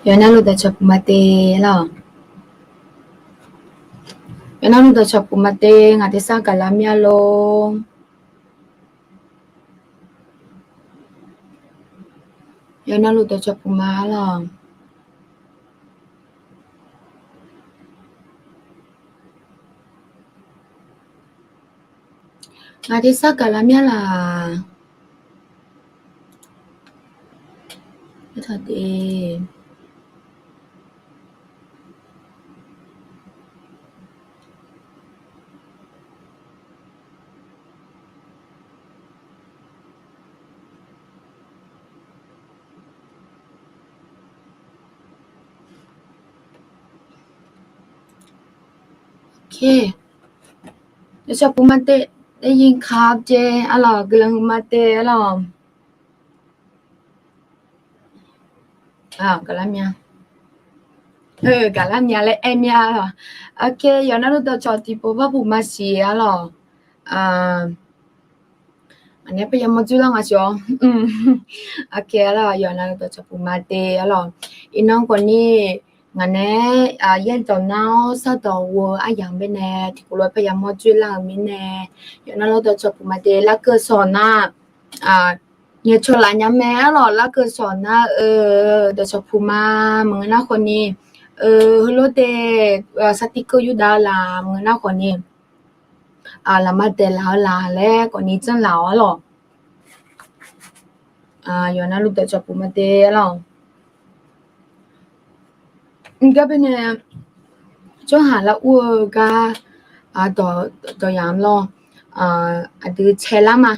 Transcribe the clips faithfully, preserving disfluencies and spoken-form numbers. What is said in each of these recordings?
Yawqnavluf dawqcawq puq ma te lawq. Yawqnavluf dawqcawq puq ma te, ngaq tersar gaqlar mya lor. Yawqnavluf dawqcawq puq ma lawq. Ngaq tersar gaqlar mya laq. Dawqcawq puq ma te, ได้ยินครับ jeq arlawq, guiqlanq huiqma te arlawq. Gaqlar mya laer aer mya lawq. Yawqnavluf dawqcawq tiqpov par puq ma siq arlawq. Aqnae payav mawrjoer lar nga siq-awr. Arlawq, yawqnavluf dawqcawq puq ma te arlawq. Iqnan khawfni ngaq nae yaerdawq nar-awr sardawq ghoe aryamq mirnae tiqkawv lof-aer payav mawrjoer lar-euq mirnae, yawqnavluf dawqcawq puq ma te larkeuv sawq nar, ngaeqcawq laf nya mae arlawq, larkeuv sawq nar-eu dawqcawq puq ma. Maqngeur nar khawfni, heulof te, sartir keuv yurdav-eu laq, maqngeur nar khawfni, laqma daeqlaf-eu laq laer khawfni janrlaf-awr arlawq. Yawqnavluf dawqcawq puq ma te arlawq. Gar baenae tsawrhaq lar ur-eu gar, dawq yamq lawr, aqdui cae lar ma.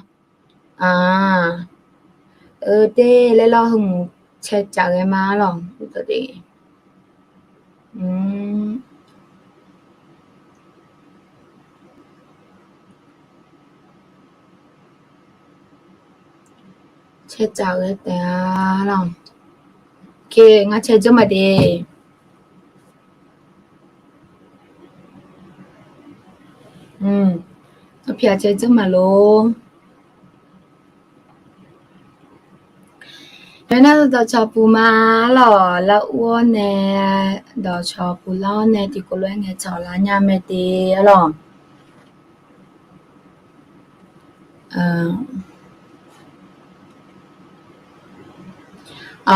Te laer lawr, heumq cae caf ghae ma lawq. Cae caf ghae taef-a lawq. Ngar cae dzeur ma de. Aqpyaq cae dzeur ma lor. Yawqnavluf dawqcawq puq ma lawq, lar ur-awr nae, dawqcawq puq lar-awr nae tiqkawv lof-aer ngaeqcawq lar nya mae de arlawq.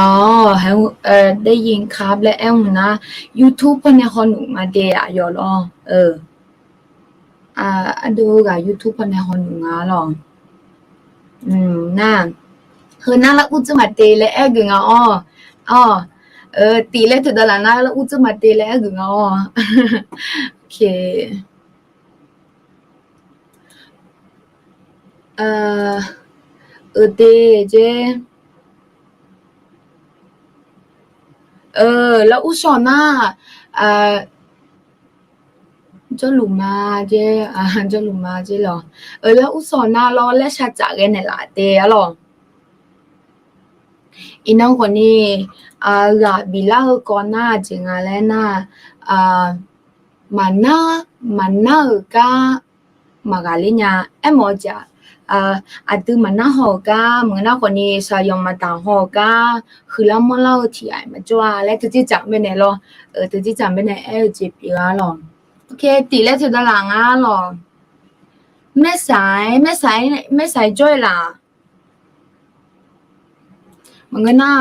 Awq, ได้ยินครับ laer aer-eu nar, YouTube pawnae hawnmq ma de aqyawf lawr. Aqdui ghaq YouTube pawnae hawnmq nga lawq. Nar, heu nar lar ur dzeur ma de laer aer geuf nga-awr. Awq, tiq laer teu dawq laf nar lar ur dzeur ma de laer aer geuf nga-awr. Euq de jer. Lar ur shawq nar, jawrluf ma jer, jawrluf ma jer lawq. Lar ur shawq nar lawr laer shar tsaf ghae naeqlaf de arlawq. Iqnan khawfni, ghaq biflar-eu kawv nar aqjeq nga laer nar, maqnar, maqnar-euq gar maqghaq ler nya. Aermawf-eu jeq-aq, aqdui maqnar haw-euq gar maqngeur nar khawfni, shaqyanq maqdaq haw-euq gar huiqlar manrlar-eu tiq ghaq maqjawr-a laer teujeq tsaf baenae lawr. Teujeq tsaf baenae aer-eu jeq pyeuf-a lawq. Tiq laer teu dawq laf nga lawq. Maersaq, maersaq, maersaq jawr-eu laf. Maqngeur nar,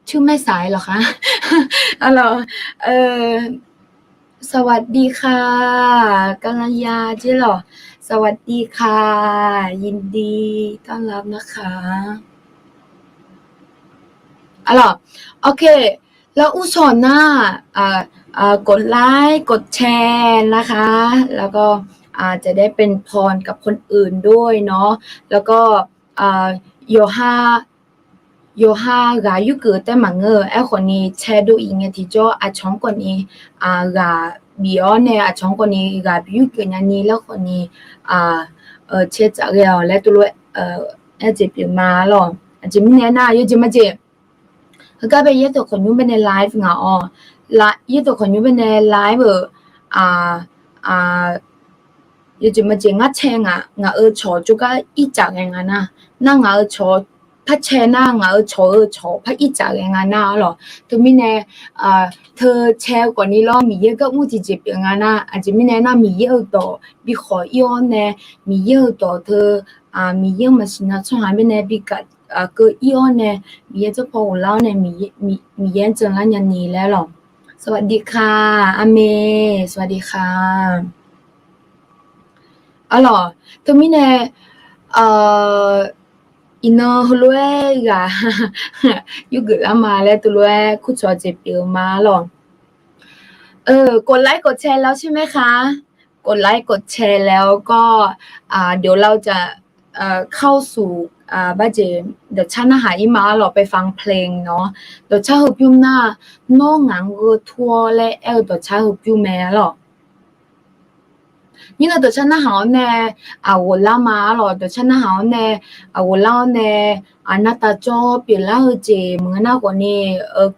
ชื่อ maersaq lawq kha. Arlawq, สวัสดีค่ะ กาลยา jer lawq. สวัสดีค่ะ ยินดีต้อนรับนะคะ Arlawq, ok, lar ur shawq nar, กดไลค์ กดแชร์นะคะ แล้วก็จะได้เป็นพรกับคนอื่นด้วยเนาะ แล้วก็ yawqha, yawqha ghaq yurgeuf taef maqngeur-eu aerkhawfni cae dov-iq ngae tiqjawr aqcawq-anr khawfni, ghaq bif-awr nae aqcawq-anr khawfni ghaq bi yurgeuf nyani laer khawfni, cae tsaf ghae-awq laer teulof-aer aer jeq pyeuf ma lawq. Aqjeq mirnae nar yawjeq majeq, heugar bae yaerdawq khawqnymr baenae live ngaq-awq. Yaerdawq khawqnymr baenae live-euq, yawjeq majeq ngar cae ngaq, ngaq-euq cawq jawrgar ircaf ghae nga nar, nar ngaq-euq cawq par cae nar ngaq-euq cawq-eu cawq par ir tsaf ghae nga nar-a lawq. Teumirnae teu cae-eu khawfni lawr Miqyaer gar mr tiqjeq pyeuf nga nar, aqjeq mirnae nar Miqyaer-euq dawq bi khawf ir-awr nae, Miqyaer-euq dawq teu, Miqyaer-anr maqsiq nya tsawrhaq mirnae bi gaq keuv ir-awr nae, Miqyaer jawrpaw ghoflar-awr nae, Miqyaer-anr janlar nyani laer lawq. สวัสดีค่ะ Aqmeq, สวัสดีค่ะ. Arlawq, teumirnae, iqnan heulof-aer ghaq yurgeuf lar ma laer teulof-aer kurcawq jeq pyeuf-eu ma lawq. กดไลค์ กดแชร์ แล้วใช่ไหมคะ กดไลค์ กดแชร์ แล้วก็ เดี๋ยวเราจะเข้าสู่ barjeq dawqcar narhaq ir ma arlawq, ไปฟังเพลง nawr. Dawqcar heupyur nar, Nawr ngaq-anr gheu tur-awr laer aer-eu dawqcar heupyur mae arlawq. Nyir nar dawqcar narhaq-awr nae aqghoflar ma arlawq, dawqcar narhaq-awr nae aqghoflar-awr nae, aqnav taf jawr pyeuflar-eu jeq maqngeur nar khawfni,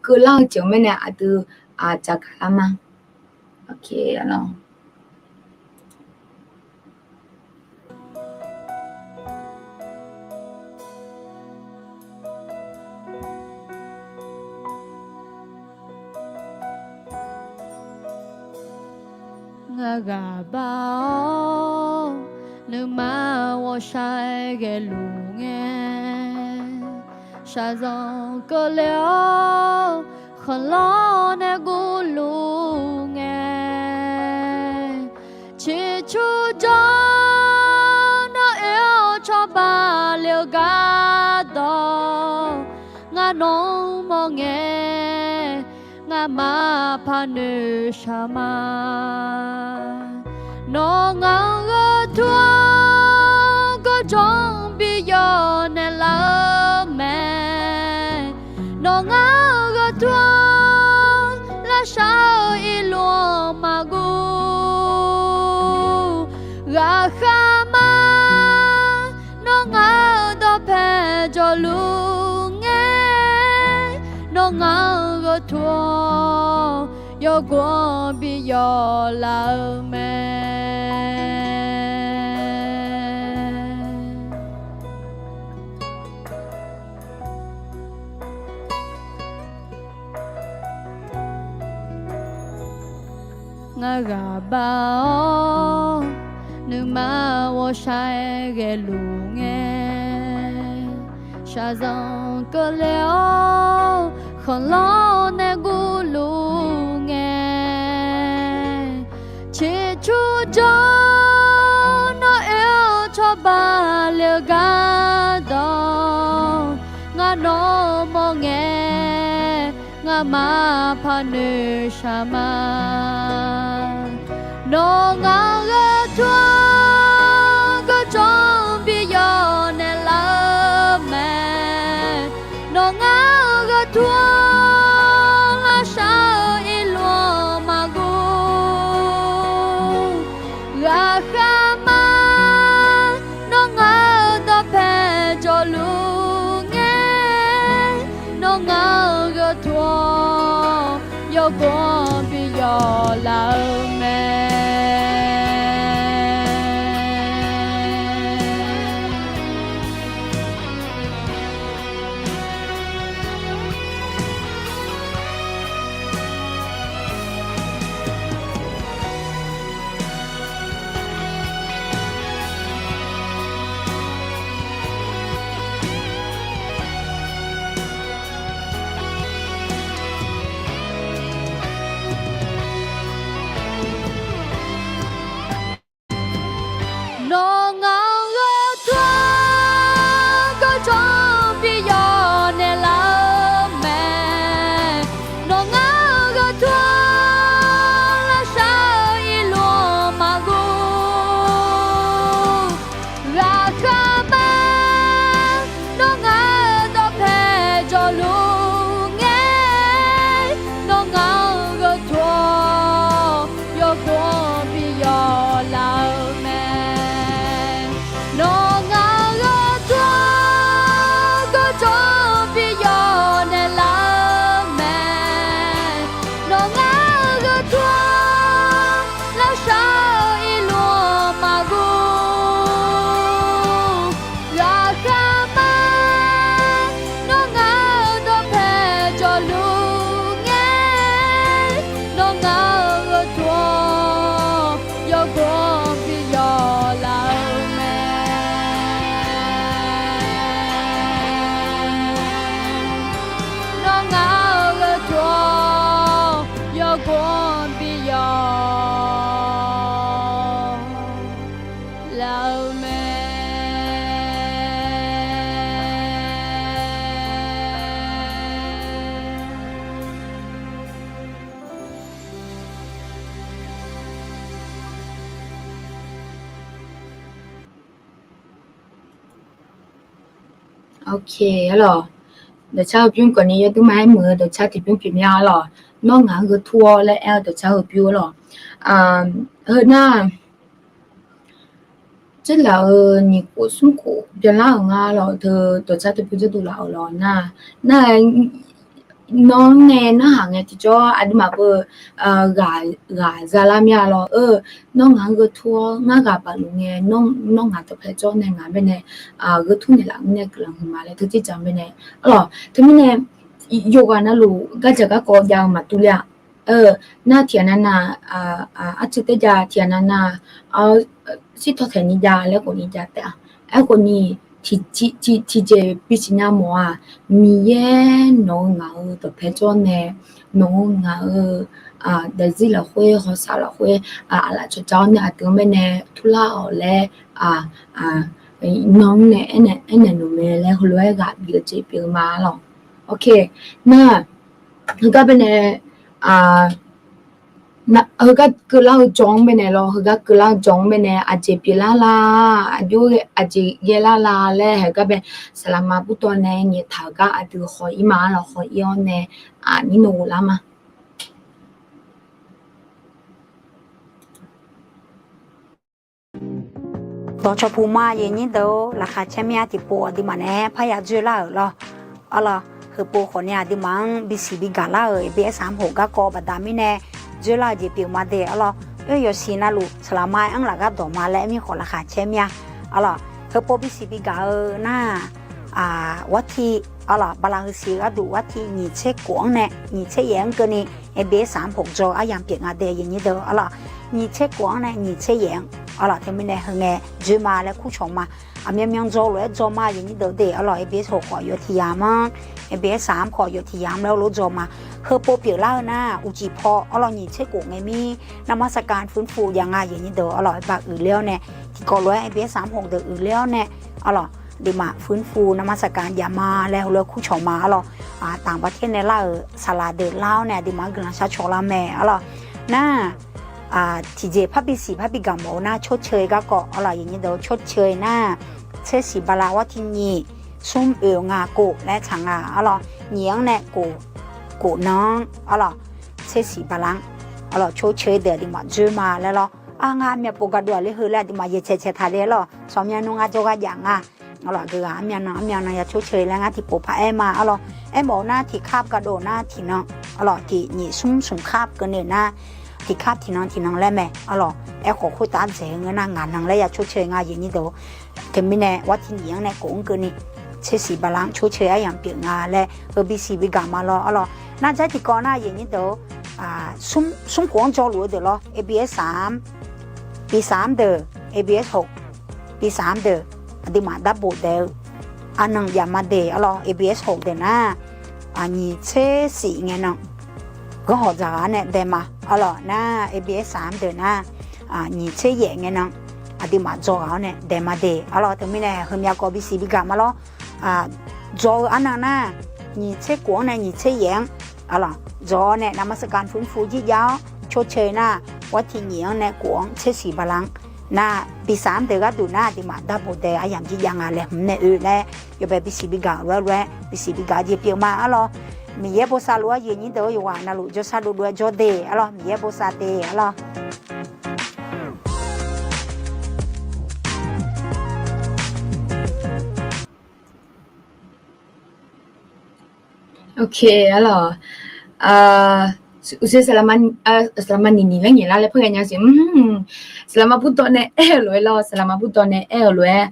keuvlar-eu jeq-eu mirnae aqdui dzaqgaq lar ma. Ngar ghaq bar-awr nuima ghawqshaq ghaeluf ngae, shaqzanq keuvle-awr khanqlanr nae guvluf ngae, ciqcur jawr nawr oe-awr cawba le-eu gardawq, ngar nawq-anr mawr ngae, ngamaf paq noeqshaq ma. Nawr ngaq-anr gheu tur-awr gawrjawq bi yawf naeqlaf-eu mae. Nawr ngaq-anr gheu tur-awr lavshar-eu irluf-anr maqguv ghaqkhav ma. Nawr ngaq-euq dawqpae jawrluf ngae, nawr ngaq-anr gheu tur-awr yawgov-anr bi yawf laf-eu mae. Ngar ghaq bar-awr nuima ghawqshaq ghaeluf ngae, shaqzanq keuvle-awr khanqlanr nae guvluf ngae, ciqcur jawr nawr oe-awr cawba le-eu gardawq, ngar nawq-anr mawr ngae, ngamaf paq noeqshaq ma. Nawr ngaq-anr gheu tur-awr gawrjawq bi yawf naeqlaf-eu mae. Nawr ngaq-anr gheu tur-awr lavshar-eu irluf-anr maqguv ghaqkhav ma. Nawr ngaq-euq dawqpae jawrluf ngae, nawr ngaq-anr gheu tur-awr yawgov-anr bi yawf laf-eu mae. Ok, arlawq. Dawqcar heupyur khawfni yawdui ma-aer muiq-eu dawqcar tiqbymr pyeuf mya arlawq. Nawr ngaq-anr gheu tur-awr laer aer-eu dawqcar heupyur arlawq. Heu nar, dzeurlaf-euq nyiq khof smr khof byanlar-euq nga lawq. Teu dawqcar tiqbymr dzeurduq laf-euq lawq nar, nar-aer nawr nae narhaq ngae tiqjawr aqduimaf beu ghaq zalar mya lawq. Nawr ngaq-anr gheu tur-awr ngar ghaq baf luf ngae, nawr ngaq dawqpae jawr nae ngaq baenae gheu tur naeqlaf-eu nae guiqlanq huiqma laer teu jirdzaq baenae arlawq. Teumirnae yawqghaq navluf gardzaq garkawv jav-eu maqdur ler-a. Nar tiqghaq navnav, artsuiv taerjav tiqghaq navnav, shirtaw taeqni jav laer khawfni jav taef-a. Aerkhawfni, tiqjeq bisiq nya mawf-aq, Miqyaer nawq-eu ngaq-eu dawqpae jawr nae, nawq-eu ngaq-eu daefzir lafkhoer hawsav lafkhoer aqlaf cawqja-awr nae aqdui-anr baenae turlar-awq laer, nan-anr nae aernaeq noeq mae laer heulof-aer ghaq bif-eu jeq pyeuf-eu ma lawq. Ok, nar, heugar baenae, heugar keuvlar-eu jawr-anr baenae lawr, heugar keuvlar-eu jawr-anr baenae aqjeq pyeuflar la, aqjox aqjeq ghaelar la laer heugar bae, saqlaqma burdawv nae nyaeftaq-euq gar aqdui khawf-ir ma lawq, khawf-ir-awr nae, aqnyir noeqghof lar ma. Dawqcawq puq ma aqyuif aqnyir deuq-or, laqkhaq caer mya tiqpov aqduimaf naeq-aer parya dzoerlar-euq lawr. Arlawq, heupov khawfni aqduimaf-anr bisiq bigaq lar-euq ABS-am hoq garkawv baqda mirnae dzoerlar-eu jeq pyeuf ma de arlawq. Oe yawqsiq navluf saqlaqma aer-anr laf gar dawq ma laer aer mir khawf laqkhaq caer mya. Arlawq, heupov bisiq bigaq-eu nar, warti, arlawq, bala heusiq-eu gharduq warti nyiq tser khof-anr nae nyiq tser yaef-anr keuvni ABS-am hoq dzaw aryamq pyeuf nga de aqyuif aqnyir deuq arlawq. Nyiq tser khof-anr nae nyiq tser yaef-anr arlawq, teumirnae heu ngae dzoer ma laer kurcawq ma. Aqmyanmyan dzaw lof-aer dzaw ma aqyuif aqnyir deuq de arlawq. ABS hoq khawf yawf tiq yamq-anr, ABS-am khawf yawf tiq yamq laer lof dzaw ma. Heupov pyeuflar-eu nar uqcif paw arlawq nyiq tser khof ngae mir นมัสการ fuirfuv jav nga aqyuif aqnyir deuq arlawq. Aer bar uiqler-awr nae tiqkawv lof-aer ABS-am hoq deuq uiqler-awr nae arlawq, aqduimaf fuirfuv นมัสการ jav ma laer heulof-aer kurcawq ma arlawq. Taqbaqter nae lar-euq saqlaq deuq lar-awr nae aqduimaf-anr guiqlanq shar cawq lar mae arlawq. Nar, tiqjeq par bisiq par bigaq mawf-eu nar ชดเชย garkawv arlawq, aqyuif aqnyir deuq ชดเชย nar, tser siq bala war tiq nyiq, smr oeq nga khof laer tsaq nga arlawq. Nyiq-anr nae khof, khof nan-anr arlawq, tser siq bala-anr arlawq ชดเชย deuq aqduimaf dzoer ma laer lawr. Ar ngar armyav pov gardov-aq ler heu laer aqduimaf yaeqcaeq caeq taq le arlawq. Tsawq myav nmr ngar jawrgar jav nga arlawq. Aqgeu ghaq armyav nan armyav nan ya ชดเชย laer ngar tiqpov paq-aer ma arlawq. Aermawf-eu nar tiq ครับ gardov nar tiq nan arlawq, tiq nyiq smr smq ครับ keuvni nar tiq ครับ tiq nan tiq nan laer mae arlawq. Aerkhawf khoertav dzaeq-eu ngeur nar ngaq nan laer ya ชดเชย nga aqyuif aqnyir deuq. Teumirnae war tiq nyiq-anr nae khof-anr keuvni tser siq bala-anr ชดเชย aryamq pyeuf nga laer heu bisiq bigaq ma lawr arlawq. Nar dzar tiqkawv nar aqyuif aqnyir deuq, smr khof-anr jawrluf-eu deuq lawr, ABS-am, bi-sam deuq, ABS hoq, bi-sam deuq, aqduimaf darbof daef-eu arnan jav ma de arlawq. ABS hoq deuq nar, nyiq tser siq ngae nan ganrhawq dzaq ghaq-awr nae dae ma arlawq. Nar ABS-am deuq nar, nyiq tser yaef ngae nan aqduimaf dzaw ghaq-awr nae dae ma de arlawq. Teumirnae heumyav kawv bisiq bigaq ma lawr. Dzaw-eu arnan nar, nyiq tser khof-anr nae nyiq tser yaef-anr arlawq, dzaw-awr nae นมัสการ fuirfuv jirjav-awr ชดเชย nar, war tiq nyiq-anr nae khof-anr tser siq bala-anr nar, bi-sam deuq gharduq nar aqduimaf darbof daef aryamq jirjav nga laer hmq nae oe laer yawbae bisiq bigaq lof-aer lof-aer bisiq bigaq jeq pyeuf ma arlawq. Miqyaer bosav luf-aer aqyuif aqnyir deuq-or yawqghaq navluf jawrshar dovdov-aer jawr de arlawq. Miqyaer bosav de arlawq. Ok, arlawq. Uqshoe saqlaqma, saqlaqma nyiq nyiq laer nyaef lar laer par ghae nya siq. Saqlaqma burdawv nae aer-eu lof-aer lawr, saqlaqma burdawv nae aer-eu lof-aer,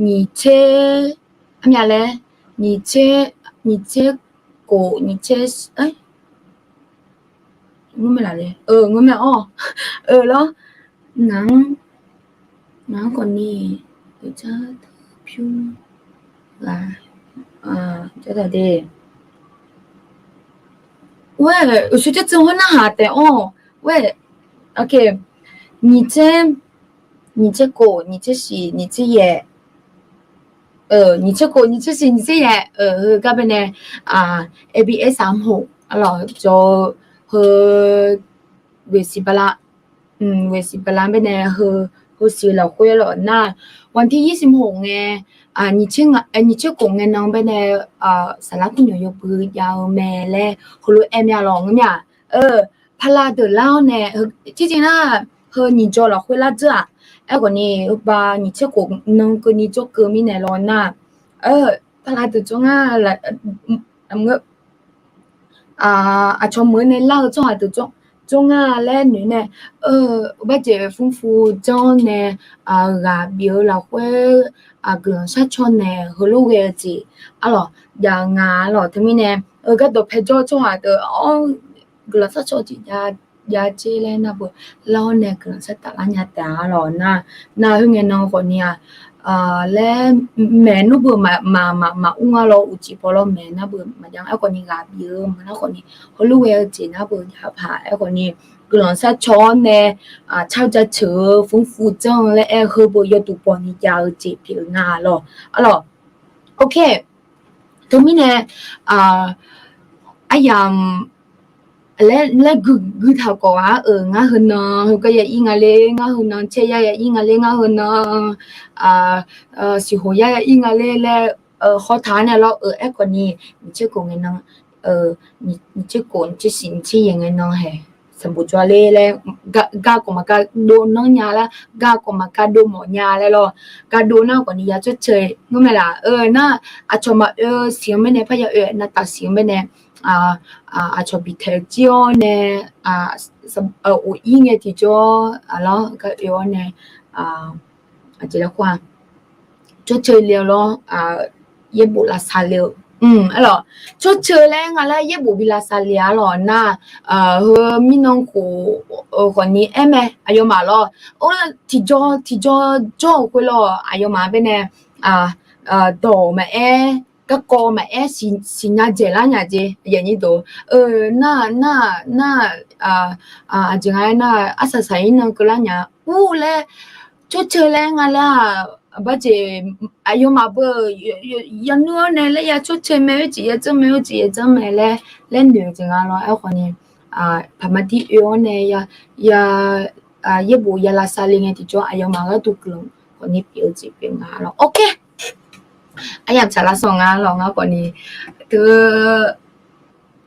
nyiq tser, armyav laer, nyiq tser, nyiq tser khof, nyiq tser, ngeur mae laf le, ngeur mae-awr, eu lawr, ngaq-anr, ngaq-anr khawfni, jar pyur, ghaq, jar daq de. Oe, uqshoe jartsuiv hawr narhaq taef-awr, oe, ok, nyiq tser, nyiq tser khof, nyiq tser siq, nyiq tser yaef, nyiq tser khof, nyiq tser siq, nyiq tser yaef, heu gar bae nae, ABS-am hoq arlawq jawr-eu heu, ghoeqsiq bala, ghoeqsiq bala bae nae heu heusiq lafkhoer lawq nar, วันที่ยี่สิบหก ngae, nyiq tser khof ngae nan baenae, saflar kurnyawq yawbui jav-eu mae laer heulof-aer mya lawq ngeur mya. Pala deuq lar-awr nae, tser jeq nar, heu nyiq jawr lafkhoer lar dzeur-aq, aerkhawf ni heuba nyiq tser khof nan keuvni jawr keuv mirnae lawr nar, pala deuq jawr ngar, aqcawq meuq-eu nae lar-eu tsawrhaq deuq jawr ngar laer noeq nae, barjeq fmrfu janr nae, ghaq bif-eu lafkhoer, guiqlanq sharcaw naeq heulof ghae-eu jeq arlawq jav nga arlawq. Teumirnae, gardawq pae jawr tsawrhaq deuq-awr guiqlanq sharcaw jeq jav jer laer nar beu lar-awr nae guiqlanq shartaf lar nya taef-a lawq nar, nar khoerngae nan khawf ni-aq, laer maeq nmr beu maqmaq maqur ngar lawr uqcif paw lawr maeq nar beu maqjav aerkhawf ni ghaq bif-eu maqnar khawf ni heulof ghae-eu jeq nar beu jav paq aerkhawf ni guiqlanq sharcaw-awr nae, car jaceuq-eu fmrfu janr-eu laer aer-eu heu beu yawduq bawq ni jav-eu jeq pyeuf nga lawq arlawq. Ok. Teumirnae, aryamq laer gui taq khawf-a-euq ngar heunan heugar ya ir nga ler, ngar heunan caer yar ya ir nga ler, ngar heunan siqhoq yar ya ir nga ler laer hawtaq-awr nae lawr-euq aerkhawf ni, nyiq tser khof ngae nan, nyiq tser khof nyiq tser siq nyiq tser yaeq ngae nan hae sanqbof jawr ler laer, gar khawf maqgar dov nanr nya lar, gar khawf maqgar dov mawf nya laer lawr, gar dov nar khawf ni ya tsawrceuq ngeur mae laf-eu nar, aqcawq maqoe-eu siq-anr baenae parya oe-eu navtaf siq-anr baenae, aqcawq biftaq-eu jir-awr nae, of ir ngae tiqjawr aqlawr gar oe-awr nae, aqjeq laer khoer-a, tsawrceuq le-eu lawr, yaerbof lavsav le-eu, arlawq, tsawrceuq laer nga laer yaerbof bi lavsav le-a lawq nar, heu mirnan khof-eu khawf ni aer mae aqyawfmaf lawr, or tiqjawr tiqjawr jawr-euq khoer lawr aqyawfmaf baenae, dawq maqaer, garkawv maqaer, siqnya dzaeqlar nya jeq, nar, nar, nar, aqjeq nga aer nar arsaq saq-ir nan keuvlar nya ur laer, tsawrceuq laer nga laer-aq, barjeq aqyawfmaf beu yanur-awr nae laer ya tsawrceuq mae oerjeq ya janr mae oerjeq ya janr mae laer, laer noeq-eu jeq nga lawr aerkhawf ni, paqma dir oe-awr nae ya, ya, yaerbof ya lavsav le ngae tiqjawr aqyawfmaf gharduq guiqlanq khawf ni pyeuf-eu jeq pyeuf nga lawr. Ok. Aryamq tsaq lavsawq nga lawq ngar khawf ni, teu,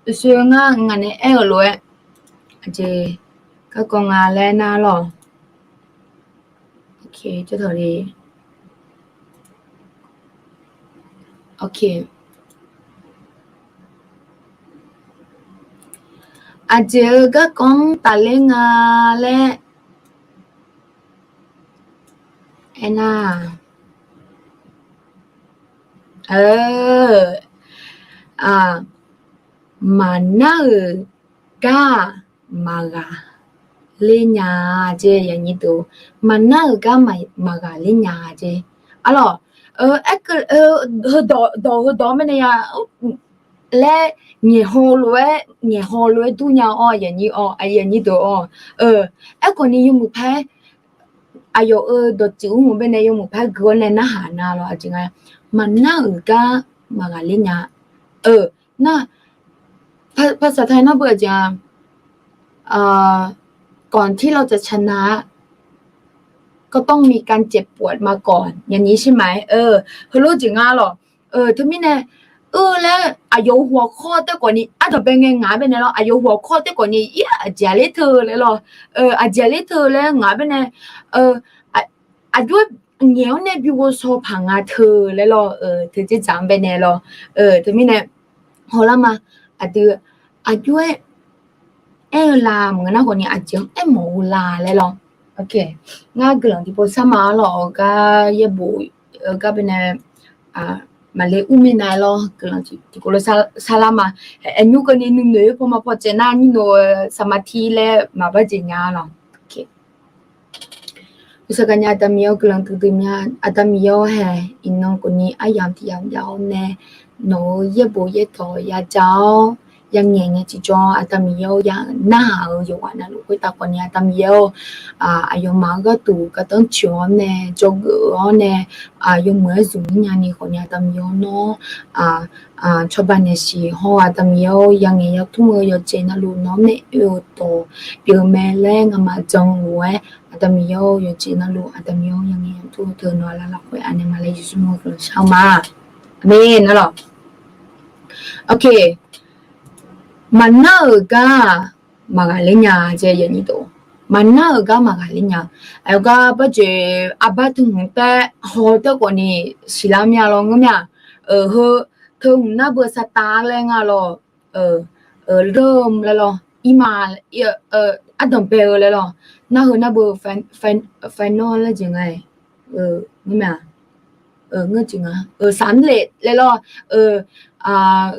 uqshoe ngar ngaq nae aer-euq lof-aer, aqjeq garkawv nga laer nar lawq. Ok, jawr taq le. Ok. Aqjeq-eu garkawv-anr tafler nga laer aernar, maqnar-euq gar-aq maqghaq ler nya jeq, maqnar-euq gar maqghaq ler nya jeq. Arlawq, dawq heudawq-anr baenae ya laer ngaeqhaw lof-aer, ngaeqhaw lof-aer dur nya-awr, aqyuif aqnyir deuq-awr, aerkhawf ni yawmuiq paer aqyawf-euq dawqtsuif mr-euq baenae yawmuiq paer gui-awr nae narhaq na lawr aqjeq nga, maqnar-euq gar maqghaq ler nya. Nar, ภาษาไทย nar beu aqjeq nga, ก่อนที่เราจะชนะ ก็ต้องมีการเจ็บปวดมาก่อน อย่างนี้ใช่ไหม heulof jeq nga lawq. Teumirnae, eu laer aqyawf-euq huqkawr taef khawf ni ardanqbae ngae ngaq-anr baenae lawr, aqyawf-euq huqkawr taef khawf ni ir aqjeq aqler teu laer lawr, aqjeq aqler teu laer ngaq-anr baenae, aqjox-aer ngaeq-awr nae bi ghovshaw paq nga teu laer lawr, teu dzerdzaq-anr baenae lawr. Teumirnae, hawlar ma, aqdui, aqjox-aer aer-eu la maqngeur nar khawf ni aqjeq-anr aermawf-eu la laer lawr. Ngar guiqlanq tiqpov sharma arlawq-eu gar yaerbof-eu gar baenae maqle ur minav lawr, guiqlanq tiqkawv lof sharlar ma. Aernymr keuvni nuinoeq-aer pawma paw tsaev nar nyir no-eu สมาธิ laer maqbar jeq nya lawq. Uqsaq gaqnya Aqda Miqyaer-awr guiqlanq duidui mya. Aqda Miqyaer-awr hae, iqnan khawf ni aryamq tiq yamq jav-awr nae nawq-euq yaerbof yaerdawq ya ja-awr yangaeq ngae tiqjawr, Aqda Miqyaer-or, ya narhaq-eu yawqghaq navluf khoertav khawfni Aqda Miqyaer-or, aqyawfmaf-euq gharduq gardanr tsoeq-awr nae, dzawgeuf-awr nae, yawmuiq-aer zmq-ir nyani khawfni Aqda Miqyaer-or, nawr cawba naeq siq hawr, Aqda Miqyaer-or, yangaeq yatmr-eu yawqjeq navluf nawq-anr nae oe-eu dawq pyeuf mae laer ngamaf jan lof-aer, Aqda Miqyaer-or, yawqjeq navluf Aqda Miqyaer-or, yangaeq yatmr-eu teu nawq-anr lafkhoer anaeq ma laer Yeqsur mr-eu guiqlanq shar-eu ma. Aqmeq. Nawr lawq. Ok. Maqnar-euq gar maqghaqler nya-a jeq yawnyir dov. Maqnar-euq gar maqghaqler nya. Aqyawf gar barjeq arbar teu hmq taer haw taer khawfni siqlar mya lawr ngeur mya. Heu teu hmq nar beu saqtav laer nga lawr. Lar laer lawr, irma, ardanq bae-eu laer lawr. Nar heu nar beu final laer jeq nga-aer, ngeur mya. Ngeur jeq nga, saqmr lef laer lawr.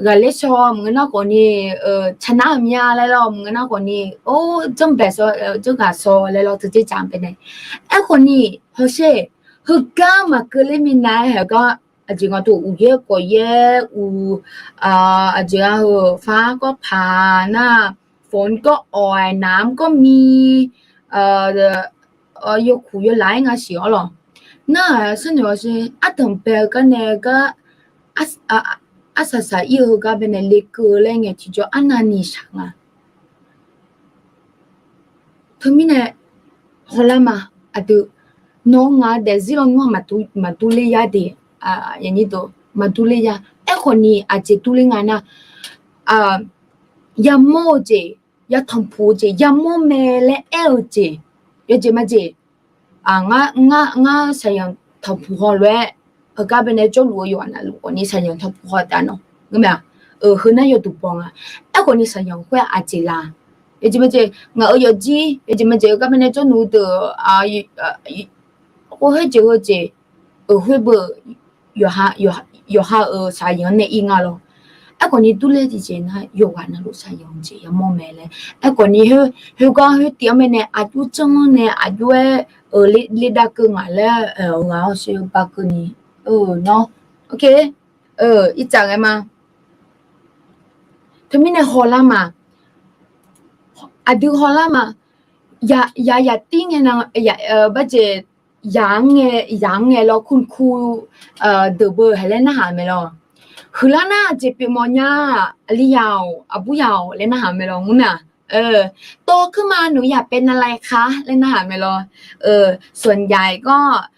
Ghaqler shaw maqngeur nar khawfni, tsaqnar-euq mya laer lawr maqngeur nar khawfni, or janrbaeq shaw, janrghaq shaw laer lawr teu dzer dzaq baenae. Aerkhawfni hawsher, heugar maqkeuv ler minav-aer haeq gar, aqjeq nga teu uqyaer kawqyaer uq, aqjeq nga heu far gawr paq nar, fawq-anr gawr awq-aer namq gawr mir, yawkuq yawlaf-aer nga siq-awr lawq. Nar-aq sharnoeq-awr sher, ardanq bae-eu gar nae gar, arsaq saq-ir-eu heugar baenae lekeuv laer ngae tiqjawr arnavni shaq nga. Teumirnae hawlar ma, aqdui, nawr ngaq-eu daefzir lawnmr-aq maqdur ler yar de, maqdur ler yar. Aerkhawfni aqjeq dur ler nga nar, yamawr-eu jeq, yatanqpuq-eu jeq, yamawr mae laer aer-eu jeq, yawjeq majeq, ngar, ngar saqyanq tanqpuq haw lof-aer, heugar baenae jawrluf-eu yawqghaq navluf khawfni saqyanq tanqpuq haw taf nawq ngeur mya. Heu nar yawduq baw nga. Aerkhawfni saqyanq khoer aqjeq la? Yawjeq majeq ngaq-euq yawfjir, yawjeq majeq heugar baenae jawrluf deuq, khoer jeq heu jeq, khoer beu yawqha-euq saqyanq nae ir nga lawr. Aerkhawfni durler tiqjeq nar yawqghaq navluf saqyanq jeq yamawr mae laer. Aerkhawfni khoergar khoertiv-anr baenae aqjox janr-anr nae aqjox-aer, ler dav keuv ngaq laer, ghaq-awr sher ba keuvni, nawr, ok, irtsaq ghae ma. Teumirnae hawlar ma. Aqdui hawlar ma. Yaq yaq tir ngae na, barjeq yaq-anr ngae, yaq-anr ngae lawr kunku deuq beu hae laer narhaq mae lawr. Huiqlar nar aqjeq pyeufmawf nya, aqli yaq-awq, aqbur yaq-awq laer narhaq mae lawr ngeur mya. Tawv keuv ma nawq-eu yaq paev navlav khar laer narhaq mae lawr. Sanqjaq-iq gawr,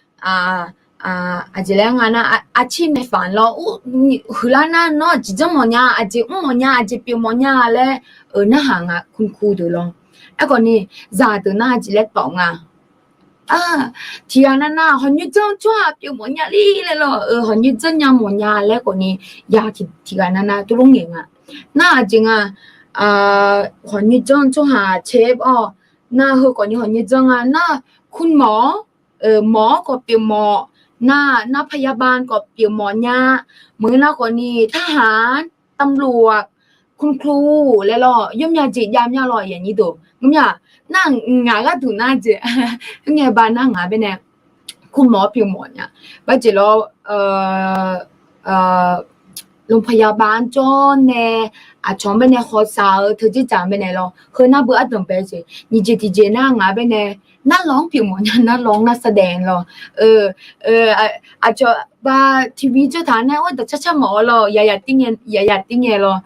aqjeq laer nga nar, aqcir nae faq lawr, huiqlar nar nawr aqjeq janr mawf nya, aqjeq mr mawf nya, aqjeq pyeufmawf nya laer, narhaq nga kunku deuq lawr. Aerkhawfni zaqdeuq nar aqjeq laer tawf nga. Tiqghaq navnav hawqnyoer janr tsawrhaq pyeufmawf nya ler laer lawr, hawqnyoer janr nya mawf nya laer khawfni, ya tiqghaq navnav tuvlof ngaeq nga. Nar aqjeq nga, hawqnyoer janr tsawrhaq caer-awr, nar heu khawfni hawqnyoer janr nga nar, kunmawf-awr, mawf-awr khawf pyeufmawf nar, nar พยาบาล khawf pyeufmawf nya, maqngeur nar khawfni ทหาร ตำรวจ คุณครู laer lawr, yawmya jeq jav mya lawr yaqnyir deuq ngeur mya. Nar ngaq gharduq nar jeq, khoerngae ba nar ngaq baenae kunmawf-awr pyeufmawf nya. Barjeq lawr, โรงพยาบาล jawr nae, aqcawq-anr baenae hawsav-eu teu jeqjaq baenae lawr, heu nar beu ardanq bae jeq nyiq jeq tiqjeq nar ngaq baenae, narlawq-anr pyeufmawf nya, narlawq-anr nar sardaef lawr. Aqcawq ba TV jawr taq nae, or dawqcar car mawf-awr lawr, yaq yaq tir ngae lawr.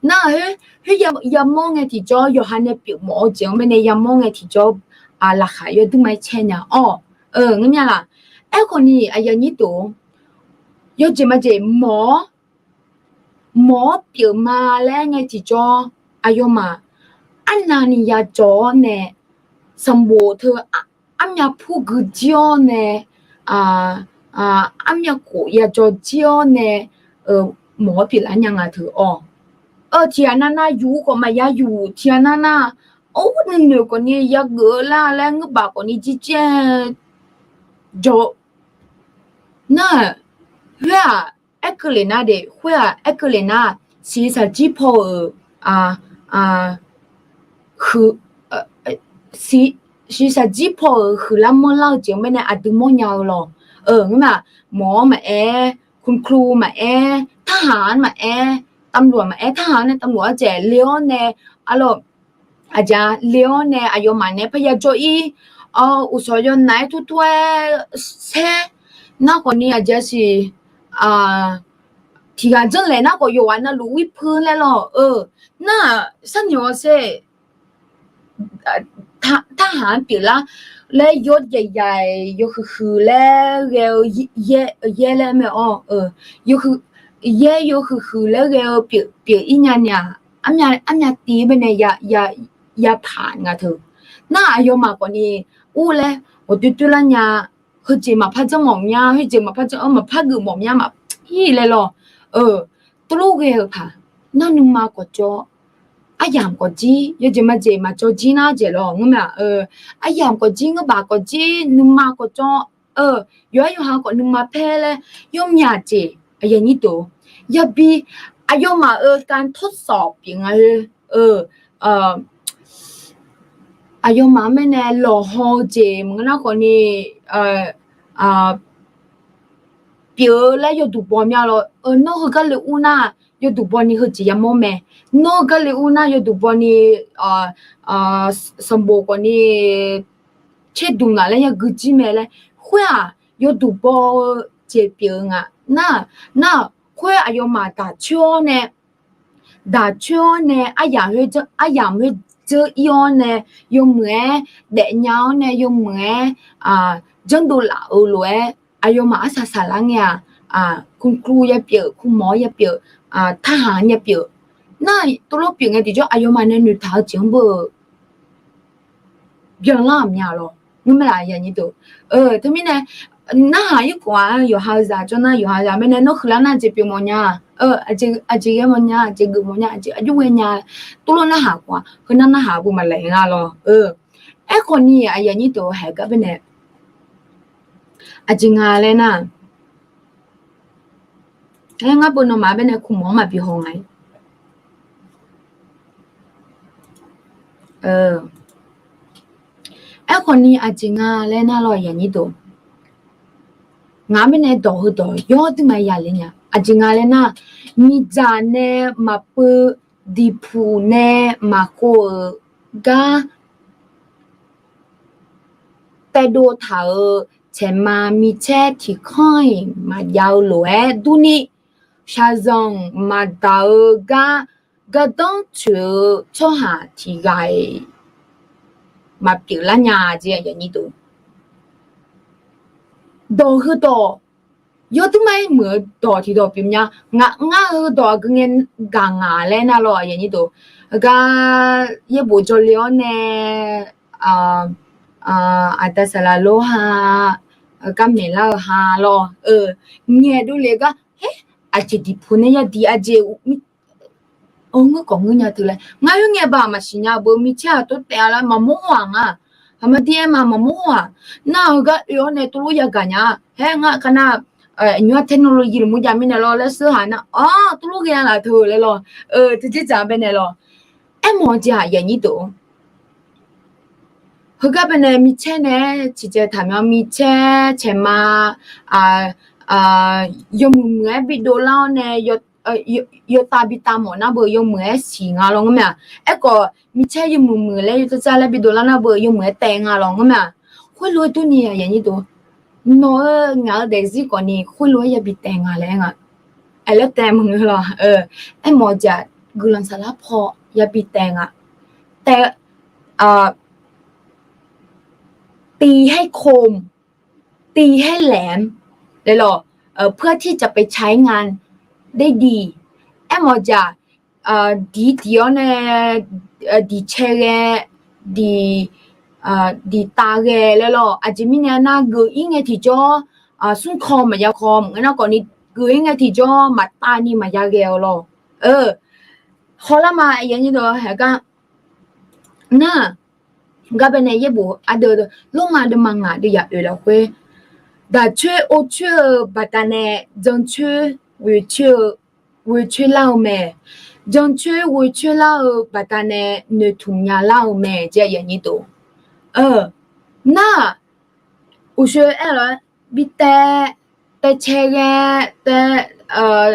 Nar khoer, khoer yamawr ngae tiqjawr yawqha nae pyeufmawf-eu jeq-anr baenae yamawr ngae tiqjawr, laqkhaq yawdur ma-aer caer nya-awr, ngeur mya laq. Aerkhawfni aqyuif aqnyir deuq-or, yawjeq majeq mawf-awr, mawf-awr pyeufma laer ngae tiqjawr, aqyawfmaf arnavni yajawr-awr nae, sanqbof teu armyav pur gui jir-awr nae, armyav khof yajawr jir-awr nae, mawf-awr pyeuflar nya nga teu-awr, tiqghaq navnav yuf khawf maqya yuf, tiqghaq navnav, or nuinoeq khawfni yageuf-eu lar laer ngeur baf khawfni jirjaer jawr nar, khoer-aq, aerkeuv lef nar de, khoer-aq aerkeuv lef nar, siqshaq jir paw-euq, huiq, siqshaq jir paw-euq huiqlar manrlar-eu jeq-anr baenae aqdui mawrnya-eu lawq. Ngeur ma, mawq-anr maqaer, คุณครู maqaer, ทหาร maqaer, tamlof maqaer, tarhaq nae tamlof arjaeq le-awr nae, arlawr, aqjeq le-awr nae aqyawfmaf nae parya jawr-ir, uqshawq yawnaf-aer turtur-aer saer nar khawfni aqjeq siq, tiqghaq janrlaeq nar khawf yawqghaq navluf wirpui laer lawr-eu, nar-aq sharnoeq-awr saer, tarhaq-anr pyeuflar laer yawr jaqyaq-iq yawhuiq huiq laer ghae-eu yaer laer mae-awr, yaer yawhuiq huiq laer ghae-eu pyeuf-ir nya ni-aq, armyav tiv baenae yapaq nga teu. Nar aqyawfmaf khawfni ur laer ghawqdoer doerlar nya, heujeq maqpar janr mawf mya, heujeq maqpar janr-eu maqpar geuf mawf mya maqpar-ir laer lawr, tuvlof ghae-eu paq, nar nuima khawf cawv, aryamq khawf jir, yawjeq majeq maqcawv jir nar jeq lawr ngeur mae-aq, aryamq khawf jir, ngeur baq khawf jir, nuima khawf cawv, yawqha yawqha khawf nuima paer laer, yawmyaq jeq aqyuif aqnyir deuq, yabi, aqyawfmaf-euq การทดสอบ pyeuf nga heu-eu, aqyawfmaf-anr mirnae lawqhaw-eu jeq maqngeur nar khawfni pyeuf-eu laer yawduq baw mya lawr. Nawr heugar le ur nar yawduq baw ni heujeq yamawr mae. Nawr heugar le ur nar yawduq baw ni sanqbof khawfni tserdmq ngaq laer yagui jir mae laer. Khoer-aq yawduq baw-eu jeq pyeuf-eu nga. Nar, nar khoer aqyawfmaf daq coer-awr nae, daq coer-awr nae aryamq khoer dzeur-ir-awr nae, yawmuiq-aer daefnya-awr nae yawmuiq-aer janrdov laf-euq lof-aer aqyawfmaf arsaq saqlar ngae-aq, คุณครู yapyeuf, คุณหมอ yapyeuf, tarhaq yapyeuf. Nar tuvlof pyeuf ngae tiqjawr aqyawfmaf nae noeqtaq-eu jeq-anr beu byanlar-euq mya lawr ngeur mae-aq. Teumirnae narhaq irkhof-aq yawqha-eu zaq jawr nar yawqha zaq mirnae nawr huiqlar nar jeq pyeuf mawf nya, aqjeq ghae mawf nya, aqjeq geuf mawf nya, aqjeq aqjox ghae nya, tuvlof narhaq khof-aq heunar narhaq beu maqlaeq nga lawr. Aerkhawfni aqyuif aqnyir deuq haeq gar baenae aqjeq nga laer nar, aer ngar beu nawmaf baenae คุณหมอ maqbi haw nga. Aerkhawfni aqjeq nga laer nar lawr aqyuif aqnyir deuq, ngaq mirnae dawq heudawq yawr duima ya le nya. Aqjeq nga laer nar, miqdzaq nae maqpeuv, diqpuq nae maqkhov-euq gar taedov taq-euq tsaeqma micaer tiq kanr-iq maqjav-eu lof-aer durni, shaqzanq maqdaq-eu gar gardanr tsoeq-eu tsawrhaq tiq ghaq-iq maqpyeuf lar nya jeq. Dawq heudawq yawduima-aer muiq-eu dawq tiqdawq pyeuf mya. Ngar heudawq aqgeu ngae gaq ngaq laer nar lawr aqyuif aqnyir deuq, gar yaerbof jawrle-awr nae aqda saqlaq lor ha, gar maeqlar-eu ha lawr, ngaeq dovle gar, her, aqjeq diqpuq nae yadiq aqjeq ngeur kawq ngeur nya teu laer ngar khoerngae baq maqsiq nya beu micaer-aq tov taef-a laer maqmawr haw-aq nga. Haqmar dir-aer ma maqmawr haw-aq. Nar heugar oe-awr nae tuvlof yagaq nya-a. Her ngar kar nar, nymr-aq technology lmqjav mirnae lawr laer sheur haq nar-awr tuvlof ghae-a laf teu laer lawr. Teujeq dzaq baenae lawr. Aermawf-eu jeq aqyuif aqnyir deuq, heugar baenae micaer nae-aer ciqcaev taq mya micaer tsaeqma, yawmuiq muiq-aer bidov lar-awr nae yawtav bitav mawf nar beu yawmuiq-aer siq nga lawr ngeur mae-aq. Aerkhawf micaer yawmuiq muiq laer yawtav dzar laer bidov lar nar beu yawmuiq-aer taev nga lawr ngeur mae-aq. Khoerlof-aer durni aqyuif aqnyir deuq, nawq-eu ngaq-eu daefzir khawfni khoerlof-aer yabi taev nga laer aer nga. Aqlaer taev maqngeur lawr. Aermawf-eu jeq-aq guiqlanq saflar paw yabi taev nga. Taev ตีให้คม ตีให้แหลม laer lawr, เพื่อที่จะไปใช้งานได้ดี. Aermawf-eu jeq-aq diq diq-awr nae diq cae ghae, diq, diq tav ghae laer lawr. Aqjeq mirnae nar geuf-ir ngae tiqjawr, smrkaw maqya kaw maqngeur nar khawfni geuf-ir ngae tiqjawr maqtav ni maqya ghae-awq lawr. Hawlar ma aqyuif aqnyir deuq haeq gar nar, gar baenae yaerbof ardeuv lorma deuvma ngaq deuv ya oeq lafkhoer, daqcoer orcoer-eu baqdanae jancoer ghoecoer-eu, ghoecoer lar-eu mae. Jancoer ghoecoer lar-eu baqdanae noeqtmq nya lar-eu mae jeq aqyuif aqnyir deuq. Nar-aq, uqshoe aer-eu lof-aer bitaev, taev cae ghae, taev,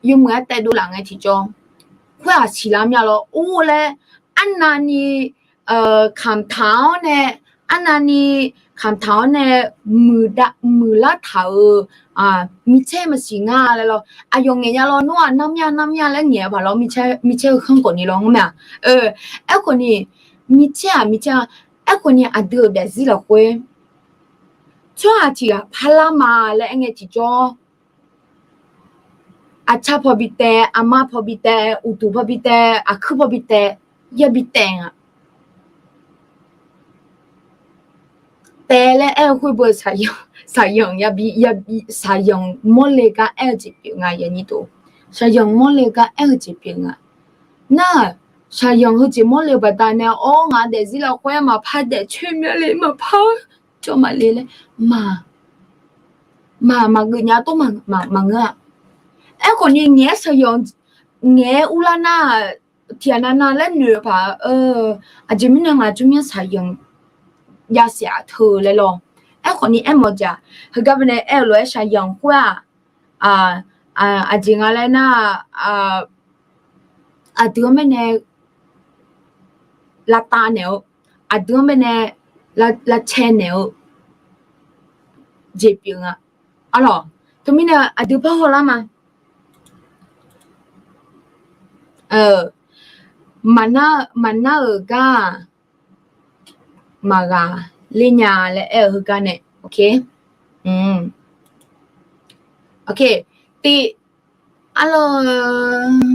yawmuiq-aer taedov laf ngae tiqjawr, khoer-aq siqlar mya lawr or laer, arnavni kamqtaq-awr nae, arnavni kamqtaq-awr nae muiqlar taq-euq micaer maqsiq nga laer lawr. Aqyawf ngaeq nya lawr, nawr-aq narmya narmya laer ngaeq-eu paq lawr, micaer heu khanr khawf ni lawr ngeur mae-aq. Aerkhawf ni, micaer-aq micaer-a, aerkhawf ni aqdui-euq daefzir lafkhoer tsawrhaq tiq ghaq parlar ma laer aer ngae tiqjawr, aqcar paw bi taev, aqma paw bi taev, uqduq paw bi taev, aqkuir paw bi taev, yabi taev nga. Taev laer aer-eu khoer beu, shaqzanq yabi, shaqzanq mawrle gar aer-eu jeq pyeuf nga, aqyuif aqnyir deuq. Shaqzanq mawrle gar aer-eu jeq pyeuf nga. Nar-aq, shaqzanq heujeq mawrle-eu baqdanae, awr ngaq daefzir lafkhoer maqpar daefcoer myanle, maqpar cawv maqle laer, maq, maq, maqgeuf nya tov maqngeur-a. Aerkhawf ni ngaeq-aer shaqzanq, ngaeq-aer urlar nar, tiqghaq navnav laer noeq-eu paq, aqjeq mirnae ngaq jawrmyanr shaqzanq yasiq-aq teu laer lawr. Aerkhawf ni aermawf-eu jeq-aq, heugar baenae aer-eu lof-aer shaqzanq khoer-aq, aqjeq nga laer nar, aqdui-anr baenae lavtav naeq-eu, aqdui-anr baenae lavcae naeq-eu jeq pyeuf nga. Arlawq, teumirnae aqdui par hawlar ma. Maqnar, maqnar-euq gar-aq, maqghaqler nya laer aer-eu heugar nae, ok. Ok, tiq, arlawq,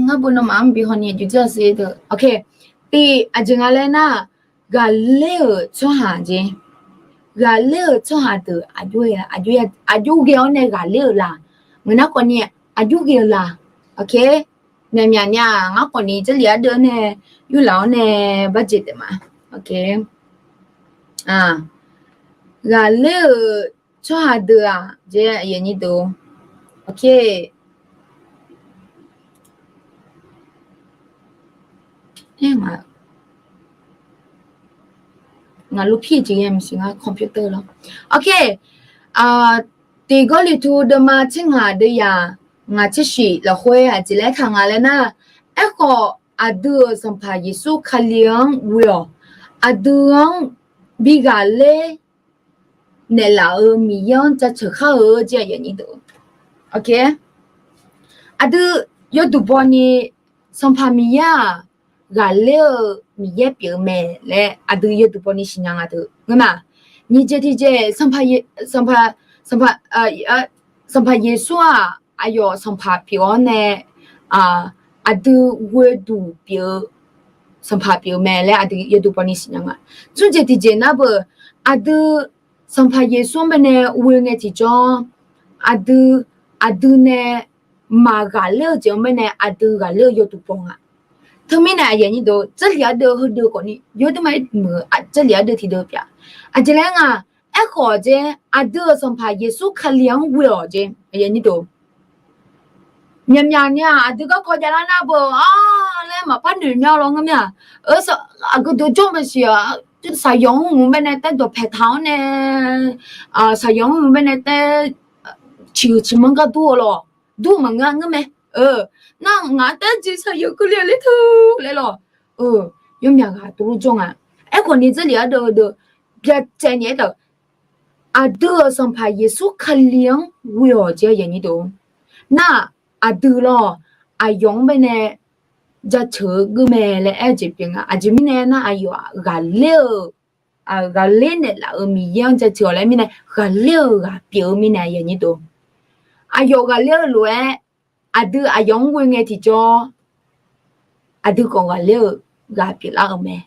ngar bo nawmaf-anr bi hawni aqjox dzeur-a se deuq. Ok, tiq, aqjeq nga laer nar, ghaqler-euq tsawrhaq jeq, ghaqler-euq tsawrhaq deuq aqjox ghae-awr nae ghaqler-euq la, ngeur nar khawf ni aqjox ghae-eu la. Ok, myaqmyaq nya-aq, ngar khawf ni Jarlif ardeuv-anr nae yurlaf-awr nae barjeq taef ma. Ok, ghaqler-euq tsawrhaq deuq-aq jeq, aqyuif aqnyir deuq. Ok, ngaq lupir jeq ghae maqsiq ngar computer lawr. Ok, tiq Gawrliqtu deuvma tser ngaq deuvyaq ngaq tser shif lafkhoer aqjeq laer taq nga laer nar, aerkhawf aqdui-euq Sanqpaq Yeqsur Kali-anr ghoe-awq. Aqdui-anr bi ghaqler naeqlaf-euq Miqyaer-anr jaceuq khar-eu jeq, aqyuif aqnyir deuq. Ok, aqdui yawduq bawni Sanqpaq Miqyaer-aq ghaqler-eu Miqyaer pyeuf-eu mae laer aqdui yawduq bawni siqnya nga deuq ngeur ma. Nyiq jeq tiqjeq, Sanqpaq, Sanqpaq, Sanqpaq Yeqsur-aq aqyawf Sanqpaq pyeuf-awr nae aqdui ghoeduq pyeuf-eu Sanqpaq pyeuf-eu mae laer aqdui yawduq bawni siqnya nga. Smr jeq tiqjeq nar beu, aqdui Sanqpaq Yeqsur-anr baenae ghoe ngae tiqjawr, aqdui, aqdui nae maqghaqler-eu jeq-anr baenae aqdui ghaqler-eu yawduq baw nga. Teumirnae aqyuif aqnyir deuq, Jarlif ardeuv heudeuv khawf ni yawdmr ma-aer muiq-eu Jarlif ardeuv tiqdeuv pyeuf-a. Aqjeq laer nga, aerkhawf jeq aqdui-euq Sanqpaq Yeqsur Kali-anr ghoe-awq jeq, aqyuif aqnyir deuq. Myaqmyaq ni-aq aqdui garkawv javlar nar beu-a laer maqpar noeq mya lawr ngeur ma-aq. Aqgeu deuq jawr maqsiq-aq, saqyanq-anr mq baenae taer dawqpaeq taq-awr nae, saqyanq-anr mq baenae taer ciqhuiq ciqmanr gar dur-eu lawq. Dur maqngeur-a ngeur mae. Nar ngaq-anr taer jeq saqyanq keuvle-a ler teu laer lawq. Yawmyaq ghaq tov lof jawr nga. Aerkhawf ni Jarlif ardeuv deuq byacaevni aertaq-euq, aqdui-euq Sanqpaq Yeqsur Kali-anr ghoe-awq jeq, aqyuif aqnyir deuq. Nar-aq aqdui lawr, aqyawf-anr baenae jaceuq-eu geur mae laer aer-eu jeq pyeuf nga. Aqjeq mirnae nar aqyawf-aq ghaqler-eu, ghaqler naeqlaf-euq Miqyaer-anr jaceuq-awq laer mirnae ghaqler-eu ghaq pyeuf-eu mirnae, aqyuif aqnyir deuq. Aqyawf ghaqler-eu lof-aer aqdui aqyawf-anr ghoe ngae tiqjawr, aqdui khawf ghaqler-eu ghaq pyeuflar-euq mae.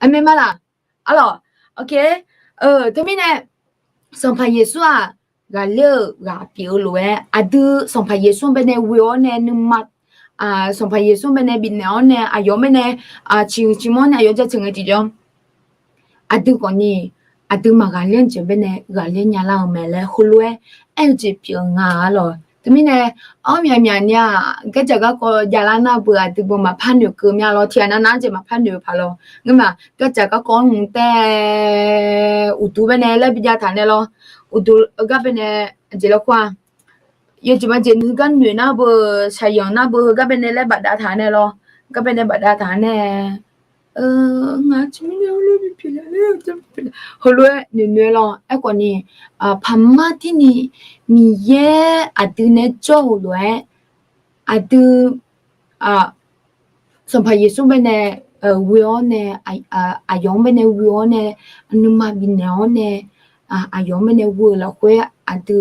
Aqmeq ma laq? Arlawq, ok. Teumirnae Sanqpaq Yeqsur-aq ghaqler-euq ghaq pyeuf-eu lof-aer aqdui Sanqpaq Yeqsur-anr baenae ghoe-awr nae nuima, Sanqpaq Yeqsur-anr baenae bifnaeq-awr nae aqyawf-anr baenae ciqhuiq ciqmanr nae aqyawf jaceuq ngae tiqjawr, aqdui khawf ni aqdui maqghaqler-anr jeq baenae ghaqler nyalar-eu mae laer heulof-aer aer-eu jeq pyeuf nga-a lawq. Teumirnae armyaq myaq ni-aq gardzaq garkawv javlar nar beu aqdui beu maqpar noeqkeuv mya lawr, tiqghaq navnav-anr jeq maqpar noeq-eu paq lawr ngeur ma. Gardzaq garkawv-anr mq taer uqduq baenae laer bi jav taq nae lawr. Uqduq-eu gar baenae jeq lawr khoer-a. yawjeq majeq heugar noeq nar beu, shaqyanq nar beu, heugar baenae laer bafdav taq-a nae lawr, heugar baenae bafdav taq-a nae, ngaq-eu heulof-aer noeqnoeq-aer lawr. Aerkhawf ni, paqmar tirni Miqyaer aqdui nae jawr-euq lof-aer, aqdui Sanqpaq Yeqsur baenae ghoe-awr nae, aqyawf-anr baenae ghoe-awr nae, nuima bifnaeq-awr nae, aqyawf-anr baenae ghoe-eu lafkhoer aqdui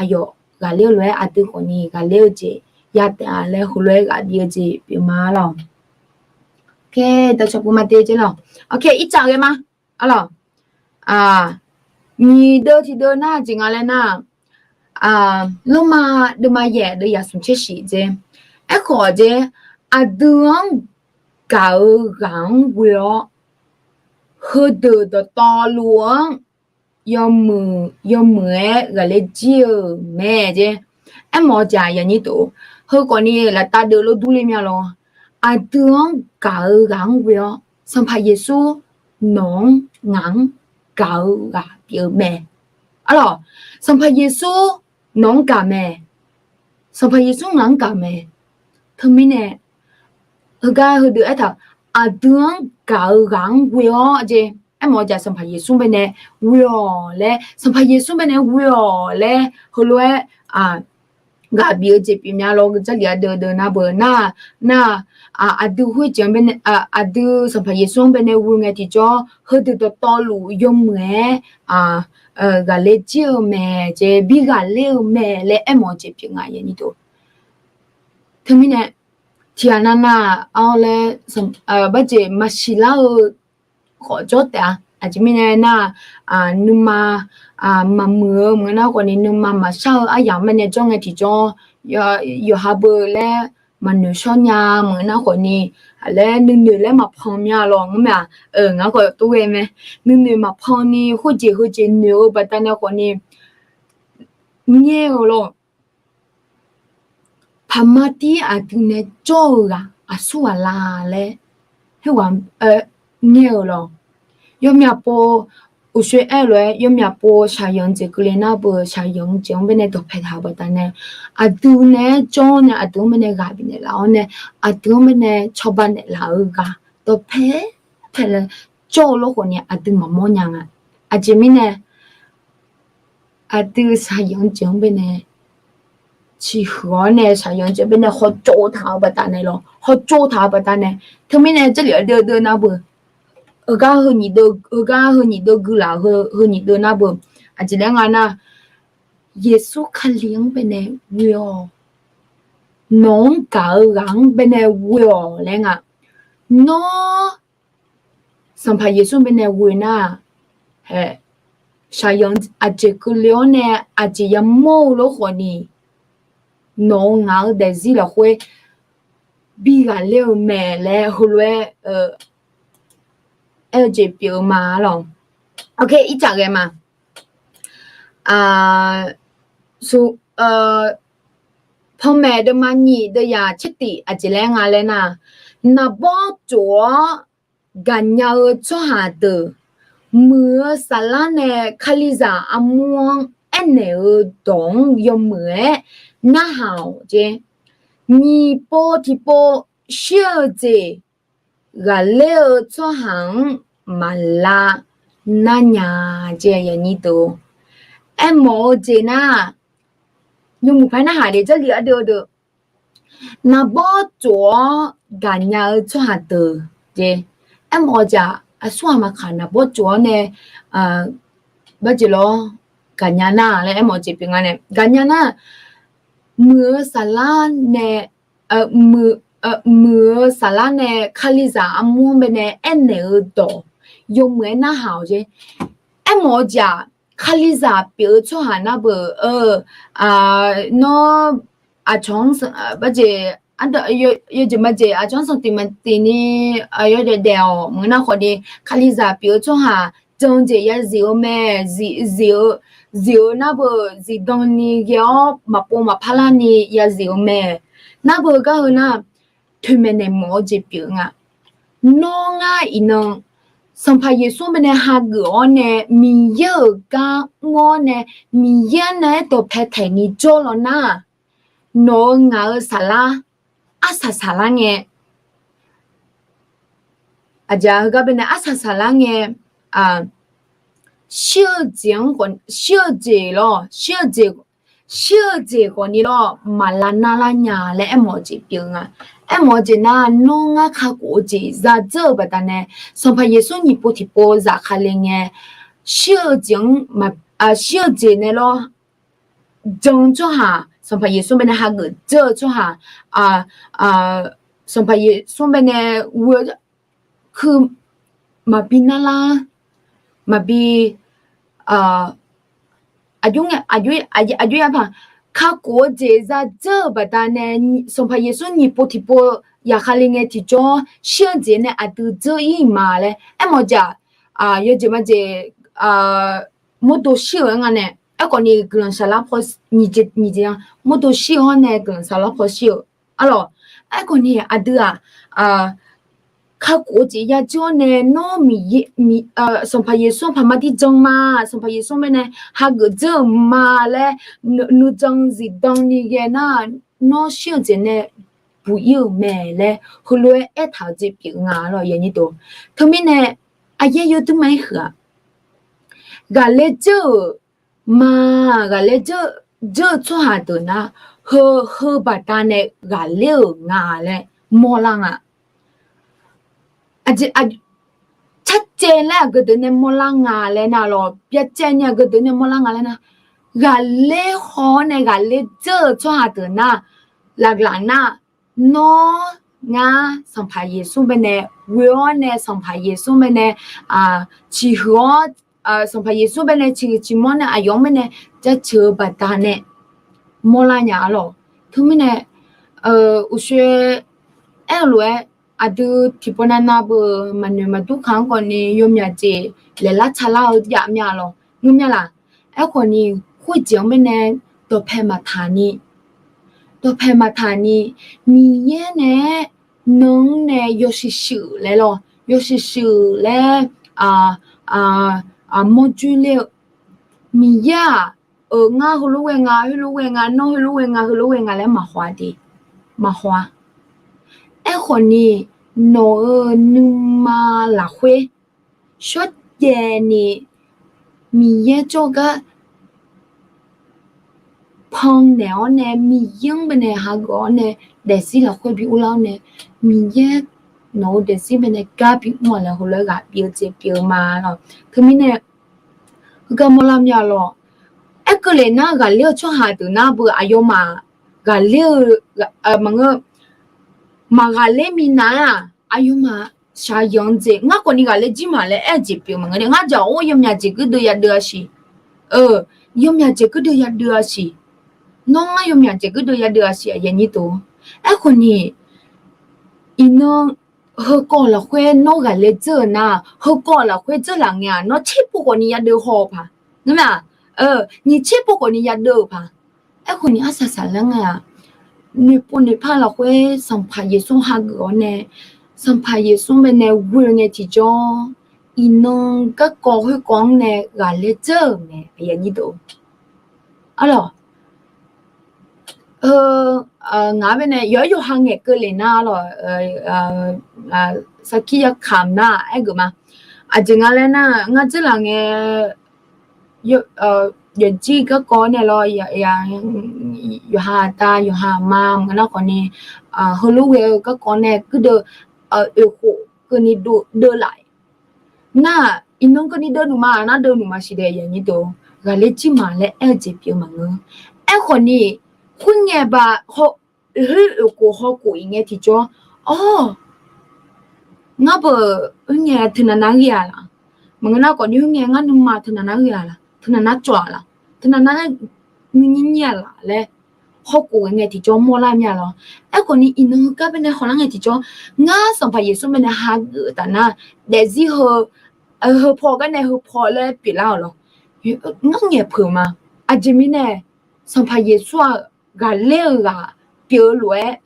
aqyawf ghaqler-eu lof-aer aqdui khawfni ghaqler-eu jeq ya taef-a laer heulof-aer ghaq bif-eu jeq pyeuf ma lawq. Dawqcawq puq ma te jeq lawq. Ircaf ghae ma. Arlawq, nyiq deuv tiqdeuv nar jeq nga laer nar, Lormav deuvma yaeq deuv yaf smq tser shif jeq. Aerkhawf jeq, aqdui-anr gaq-eu ghaq-anr ghoe-awr, heudeuq dawqtawvluf-anr yawmuiq yawmuiq-aer ghaqler jir-euq mae jeq. Aermawf-eu jeq-aq yaqnyir tof, heukhawfni laftav deuv lof durler mya lawr. Aqdui-anr gaq-eu ghaq-anr ghoe-awr, Sanqpaq Yeqsur nawq-anr ngaq-anr gaq-eu ghaq pyeuf-eu mae. Arlawq, Sanqpaq Yeqsur nawq-anr gaq mae. Sanqpaq Yeqsur ngaq-anr gaq mae. Teumirnae heugar heudeuq aertaq, aqdui-anr gaq-eu ghaq-anr ghoe-awr jeq. Aermawf-eu jeq-aq Sanqpaq Yeqsur baenae ghoe-awq laer, Sanqpaq Yeqsur baenae ghoe-awq laer heulof-aer ghaq bif-eu jeq pyeuf mya lawr. Jarlif ardeuv deuv nar beu nar, nar, aqdui khoerjeq-anr baenae, aqdui Sanqpaq Yeqsur-anr baenae ghoe ngae tiqjawr heudeuq dawqtawvluf yawmuiq-aer ghaqler jir-eu mae jeq, bi ghaqler-eu mae laer aermawf-eu jeq pyeuf nga yaqnyir tof. Teumirnae tiqghaq navnav-aq laer, barjeq maqsiq lar-eu khawf jawr taef-a. Aqjeq mirnae nar, nuima maqmuiq-eu maqngeur nar khawfni, nuima maqshar-eu aryamq-anr baenae jawr ngae tiqjawr, yawqha beu laer maqnoeq shawr nya maqngeur nar khawfni, laer nuinoeq laer maqpan mya lawr ngar mae-aq. Ngar khawf tov ghae mae. Nuinoeq maqpan ni khoerjeq heujeq noeq-eu baqdanae khawfni, ngaer-eu lawr. Paqma tir aqdui nae jawr-eu ghaq aqsur ghaq la laer, heughaq ngaer-eu lawr. Yawmyaq pov, uqshoe aer-eu lof-aer, yawmyaq pov shaqyanq jeq keuvle nar beu, shaqyanq jeq-anr baenae dawqpae taq-eu baqdanae, aqdui nae jawr nae aqdui-anr baenae ghaq bifnaeq laf-awr nae, aqdui-anr baenae cawba naeqlaf-eu ghaq dawqpae pae laer jawr-eu lawr khawfni aqdui maqmawr nya nga. Aqjeq mirnae aqdui shaqyanq jeq-anr baenae ciqhuiq-awr nae shaqyanq jeq-anr baenae hawtsov taq-eu baqdanae lawr, hawtsov taq-eu baqdanae. Teumirnae jarlif ardeuv deuv nar beu, heugar heu nyiq deuv, heugar heu nyiq deuv guilaf-eu heu nyiq deuv nar beu, aqjeq laer nga nar, Yeqsur Kali-anr baenae ghoe-awq. Nawq-anr gaq-eu ghaq-anr baenae ghoe-awq laer nga. Nawr Sanqpaq Yeqsur baenae ghoe nar, shaqyanq aqjeq keuvle-awr nae aqjeq yamawr-eu lawr khawfni, nawq-euq ngaq-eu daefzir lafkhoer bi ghaqler-eu mae laer heulof-aer aer-eu jeq pyeuf-eu ma lawq. Ircaf ghae ma. Panmaeq deuvma nyiq deuv yaf tser tif aqjeq laer nga laer nar, naqbawr tsof-awr gaqnya-eu tsawrhaq deuq, muiq-eu saflar nae Kalizaq armur-anr aernaeq-eu dawq-anr yawmuiq-aer narhaq-awq jeq. Nyiq pov tiqpov shir-eu jeq ghaqler-eu tsawrhaq-anr maqlav narnya jeq yaqnyir deuq. Aermawf-eu jeq nar, nymrmuiq paer narhaq de, jarlif ardeuv deuv, naqbawr tsof-awr gaqnya-eu tsawrhaq deuq jeq. Aermawf-eu jeq-aq aqsur ghaq maqkaq, naqbawr tsof-awr nae barjeq lawr gaqnya nar laer aermawf-eu jeq pyeuf nga nae gaqnya nar, muiq-eu saflar nae, muiq-eu saflar nae Kalizaq armur-anr baenae aernaeq-eu dawq yawmuiq-aer narhaq-awq jeq. Aermawf-eu jeq-aq, Kalizaq pyeuf-eu tsawrhaq nar beu, nawr aqcawq-anr, barjeq, yawjeq majeq aqcawq-anr sanqtif maqtif ni yawdaef daef-awq maqngeur nar khawfni, Kalizaq pyeuf-eu tsawrhaq jan-eu jeq yazif-eu mae, zif-eu, zif-eu nar beu zifdan ni ghae-awr maqpov maqpar larni yazif-eu mae. Nar beu gar heu nar, toeqmaeq naeq mawf-eu jeq pyeuf nga. Nawr ngar iqnan Sanqpaq Yeqsur-anr baenae hageuf-awr nae Miqyaer-euq gar mr-awr nae Miqyaer nae aerdawq pae taeq ni jawr law nar, nawq-euq ngaq-euq saflar, arsaq saqlar ngae, aqjeq heugar baenae arsaq saqlar ngae, shir-eu jeq-anr, shir-eu jeq lawr, shir-eu jeq, shir-eu jeq khawfni lawr maqlav narlar nya laer aermawf-eu jeq pyeuf nga. Aermawf-eu jeq nar, nawr ngar kakhof-eu jeq zadzeur-euq baqdanae, Sanqpaq Yeqsur nyiq pov tiqpov zafkale ngae, shir-eu jeq-anr, shir-eu jeq nae lawr jan-eu tsawrhaq, Sanqpaq Yeqsur baenae hageuf dzeur-eu tsawrhaq, Sanqpaq Yeqsur baenae ghoe-eu, maqbi narlar, maqbi, aqjox, aqjox yar paq, kakhof-eu jeq zadzeur-euq baqdanae, Sanqpaq Yeqsur nyiq pov tiqpov zafkale ngae tiqjawr shir-eu jeq nae aqdui dzeur ir ma laer aermawf-eu jeq-aq, yawjeq majeq mawrdo shir-euq-aer nga nae, aerkhawfni guiqlanq saflar paw nyiq jeq, nyiq jeq-a, mawrdo shir-eu hawr nae guiqlanq saflar paw shir-euq. Arlawq, aerkhawfni aqdui-aq, kakhof-eu jeq yadzeur-awr nae nawr Miqyaer, Sanqpaq Yeqsur paqma dir jan ma, Sanqpaq Yeqsur baenae hageuf dzeur-euq ma laer nuijan zifdan ni ghae nar, nawr shir-eu jeq nae buq ir-euq mae laer heulof-aer aertaq-euq jeq pyeuf nga lawr. Teumirnae aqyaer yawduirma-aer huiq-aq, ghaqler dzeur-euq ma, ghaqler dzeur-eu tsawrhaq deuq nar, heu, heu baqdanae ghaqler-euq nga laer mawrlar nga. Carcaev laer aqgeu deuq nae mawrlar nga laer nar lawr, byacaevni aqgeu deuq nae mawrlar nga laer nar, ghaqler haw-awr nae ghaqler dzeur-eu tsawrhaq deuq nar, laqlaq nar, nawr ngar Sanqpaq Yeqsur baenae ghoe-awr nae, Sanqpaq Yeqsur baenae ciqhuiq-awr, Sanqpaq Yeqsur baenae ciqhuiq ciqmawr nae aqyawf-anr baenae jaceuq-eu baqdanae mawrlar nya-a lawq. Teumirnae, uqshoe aer-eu lof-aer, aqdui tiqpov navnav beu maqnoeq maqdur kaq-anr khawfni yawmyaq jeq laeqlar tsaqlar-eu jav mya lawq. Ngeur mya laq? Aerkhawfni, khoerjeq-anr baenae dawqpae maqtaq ni, dawqpae maqtaq ni, Miqyaer nae-aer nan-anr nae yawshuif shuif laer lawr, yawshuif shuif laer mawrjoer ler-eu, Miqyaer-aq, euq ngar heulof ghae nga, heulof ghae nga, nawr heulof ghae nga, heulof ghae nga laer maqhaw-a de, maqhaw-a. Aerkhawfni, nawq-euq nuima lafkhoer shawrjaev ni Miqyaer jawrgar pannaeq-awr nae, Miqyaer-anr baenae hageuf-awr nae, daefzir lafkhoer bi urlar-awr nae, Miqyaer nawq-eu daefzir baenae gar bi mr-aq laer heulof-aer ghaq pyeuf-eu jeq pyeuf-eu ma lawq. Teumirnae, heugar mawrlar mya lawq. Aerkeuv lef nar, ghaqler-eu tsawrhaq deuq nar beu aqyawfmaf ghaqler-eu maqngeur, maqghaqler minav-aq, aqyawfmaf shaqzanq-eu jeq ngar khawfni ghaqler jir ma laer aer-eu jeq pyeuf maqngeur de. Ngar jaq-or, yawmyaq jeq guirdeuv yadeuv-a siq. Yawmyaq jeq guirdeuv yadeuv-a siq. Nawr ngar yawmyaq jeq guirdeuv yadeuv-a siq, aqyuif aqnyir deuq. Aerkhawfni, iqnan heukawv lafkhoer nawr ghaqler dzeur-eu nar, heukawv lafkhoer dzeurlaf ngae-aq, nawr tserpov khawfni yadeuv haw-eu paq. Ngar ma, nyiq tserpov khawfni yadeuv-euq paq. Aerkhawfni arsaq saqlar ngae-aq, noeqpov noeqpar lafkhoer Sanqpaq Yeqsur hageuf-awr nae, Sanqpaq Yeqsur baenae ghoe ngae tiqjawr, iqnan garkawv khoerkawv-anr nae ghaqler dzeur-euq mae, aqyuif aqnyir deuq. Arlawq, ngaq-anr baenae yawqha yawqha ngaeqkeuv lef nar lawq, sarkir yakamq nar aergeuf ma. Aqjeq nga laer nar, ngar dzeurlaf ngae, yawqjir garkawv nae lawr, yawqha aqda yawqha aqma maqngeur nar khawfni, heulof ghae-eu garkawv nae guirdeuv oeqkhof keuvni deuvlaf nar, iqnan keuvni deuvnuq ma nar, deuvnuq ma siq dae, aqyuif aqnyir deuq. Ghaqler jir ma laer aer-eu jeq pyeuf maqngeur. Aerkhawfni, khoerngae ba, khoer oeqkhof hawkhof-iq ngae tiqjawr, awr, ngar beuq khoerngae teunav nav ghae-a laf, maqngeur nar khawfni khoerngae ngar nuima teunav nav ghae-a laf, teunav nav cawv-a laf, teunav nav nuinyir nyir-a laf laer, hawkhof-eu ngae tiqjawr mawrlar mya lawr. Aerkhawfni iqnan heugar baenae hawlar ngae tiqjawr, ngar Sanqpaq Yeqsur baenae hageuf-eu taf nar, daefzir heu, heupaw gar nae heupaw laer pyeuflar-euq lawr. Ngar ngaeq peuq ma. Aqjeq mirnae, Sanqpaq Yeqsur-aq, ghaqler-eu ghaq pyeuf-eu lof-aer,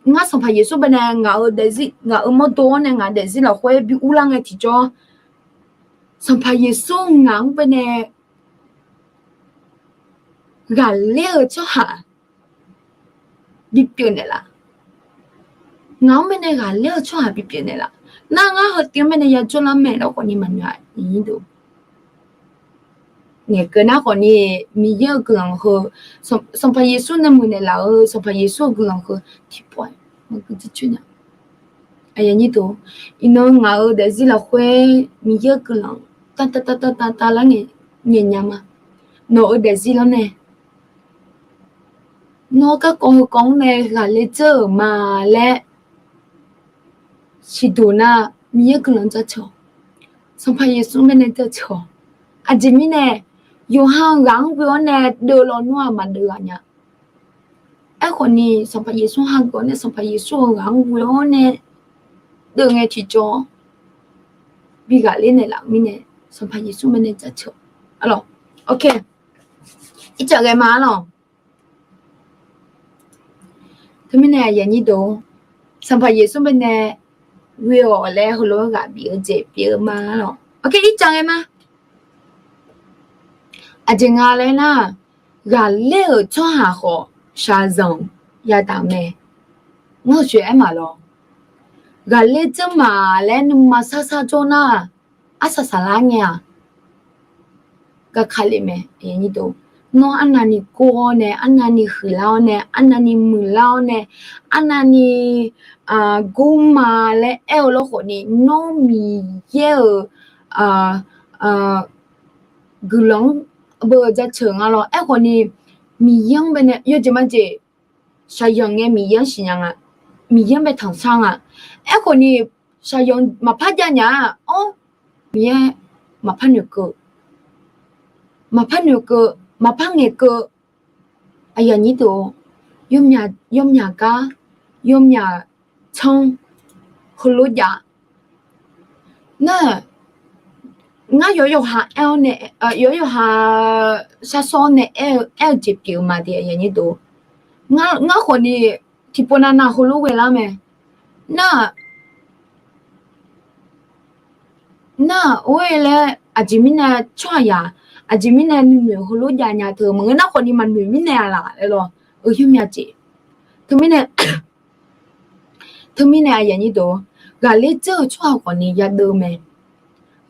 ngar Sanqpaq Yeqsur baenae ngaq-euq daefzir, ngaq-euq mawrdo-awr nae ngaq daefzir lafkhoer bi urlar ngae tiqjawr, Sanqpaq Yeqsur ngaq-anr baenae ghaqler-eu tsawrhaq, bipyeuf naeqlaf. Ngaq-anr baenae ghaqler-eu tsawrhaq bipyeuf naeqlaf. Nar ngar heu tiv-anr baenae yajawr lar mae lawr khawfni maqnoeq-a. Ngaeqkeuv nar khawfni Miqyaer-euq guiqlanq heu, Sanqpaq Yeqsur nae muiqnaeq laf-eu Sanqpaq Yeqsur-euq guiqlanq heu tiqpov-aer maqgui jircoer nya. Iqnan ngaq-euq daefzir lafkhoer Miqyaer-euq guiqlanq tav tav tav tav tav lar ngaeq nya ma. Nawq-euq daefzir lawr nae nawr garkawv heukawv-anr nae ghaqler dzeur-euq ma laer siqduq nar, Miqyaer guiqlanq jaceuq-awq. Sanqpaq Yeqsur baenae jaceuq-awq. Aqjeq mirnae yawqha-euq ghaq-anr ghoe-awr nae deuvlaw nawr-aq maqdeuv ghaq nya. Aerkhawfni Sanqpaq Yeqsur hageuf-awr nae Sanqpaq Yeqsur-euq ghaq-anr ghoe-awr nae deuv ngae tiqjawr bi ghaqler naeqlaf-euq mirnae Sanqpaq Yeqsur baenae jaceuq-awq. Arlawq, ok, ircaf ghae ma arlawq. Teumirnae aqyuif aqnyir deuq, Sanqpaq Yeqsur baenae ghoe-awq laer heulof-aer ghaq bif-eu jeq pyeuf-eu ma arlawq. Ok, ircaf ghae ma. Aqjeq nga laer nar, ghaqler-euq tsawrhaq khawf shaqzanq yadaq mae. Ngar-eu shoeq aer maqlawr. Ghaqler dzeur maqlaer nuima sarsar jawr nar, arsaq saqlar ngae-aq, garkale mae. Nawr arnavni gor-awr nae, arnavni huiqlar-awr nae, arnavni muiqlar-awr nae, arnavni gorma laer aer-eu lawrkhawfni, nawr Miqyaer-euq guiqlanq-anr beu jaceuq nga lawr. Aerkhawfni Miqyaer-anr baenae yawjeq majeq shaqzanq ngae Miqyaer-anr siqnya nga. Miqyaer-anr bae tanqshar nga. Aerkhawfni shaqzanq maqpar jav nya-a. Awr, Miqyaer maqpar noeqkeuv, maqpar noeqkeuv, maqpar ngaeqkeuv. Aqyuif aqnyir deuq, yawmyaq gar, yawmyaq tsanr heulof jav nar, ngar yawqyawqha aer-awr nae, yawqyawqha sharsawr nae aer-eu jeq pyeuf-eu ma de. Ngar khawfni tiqpov navnav heulof ghaelar mae. Nar nar-aq or-e laer aqjeq mirnae tsawrhaqzaq, aqjeq mirnae nuinoeq heulof jav nya teu maqngeur nar khawfni maqnoeq mirnae-a laf laer lawr. Yawmyaq jeq. Teumirnae Teumirnae aqyuif aqnyir deuq, ghaqler dzeur-eu tsawrhaq khawfni yadeuv mae.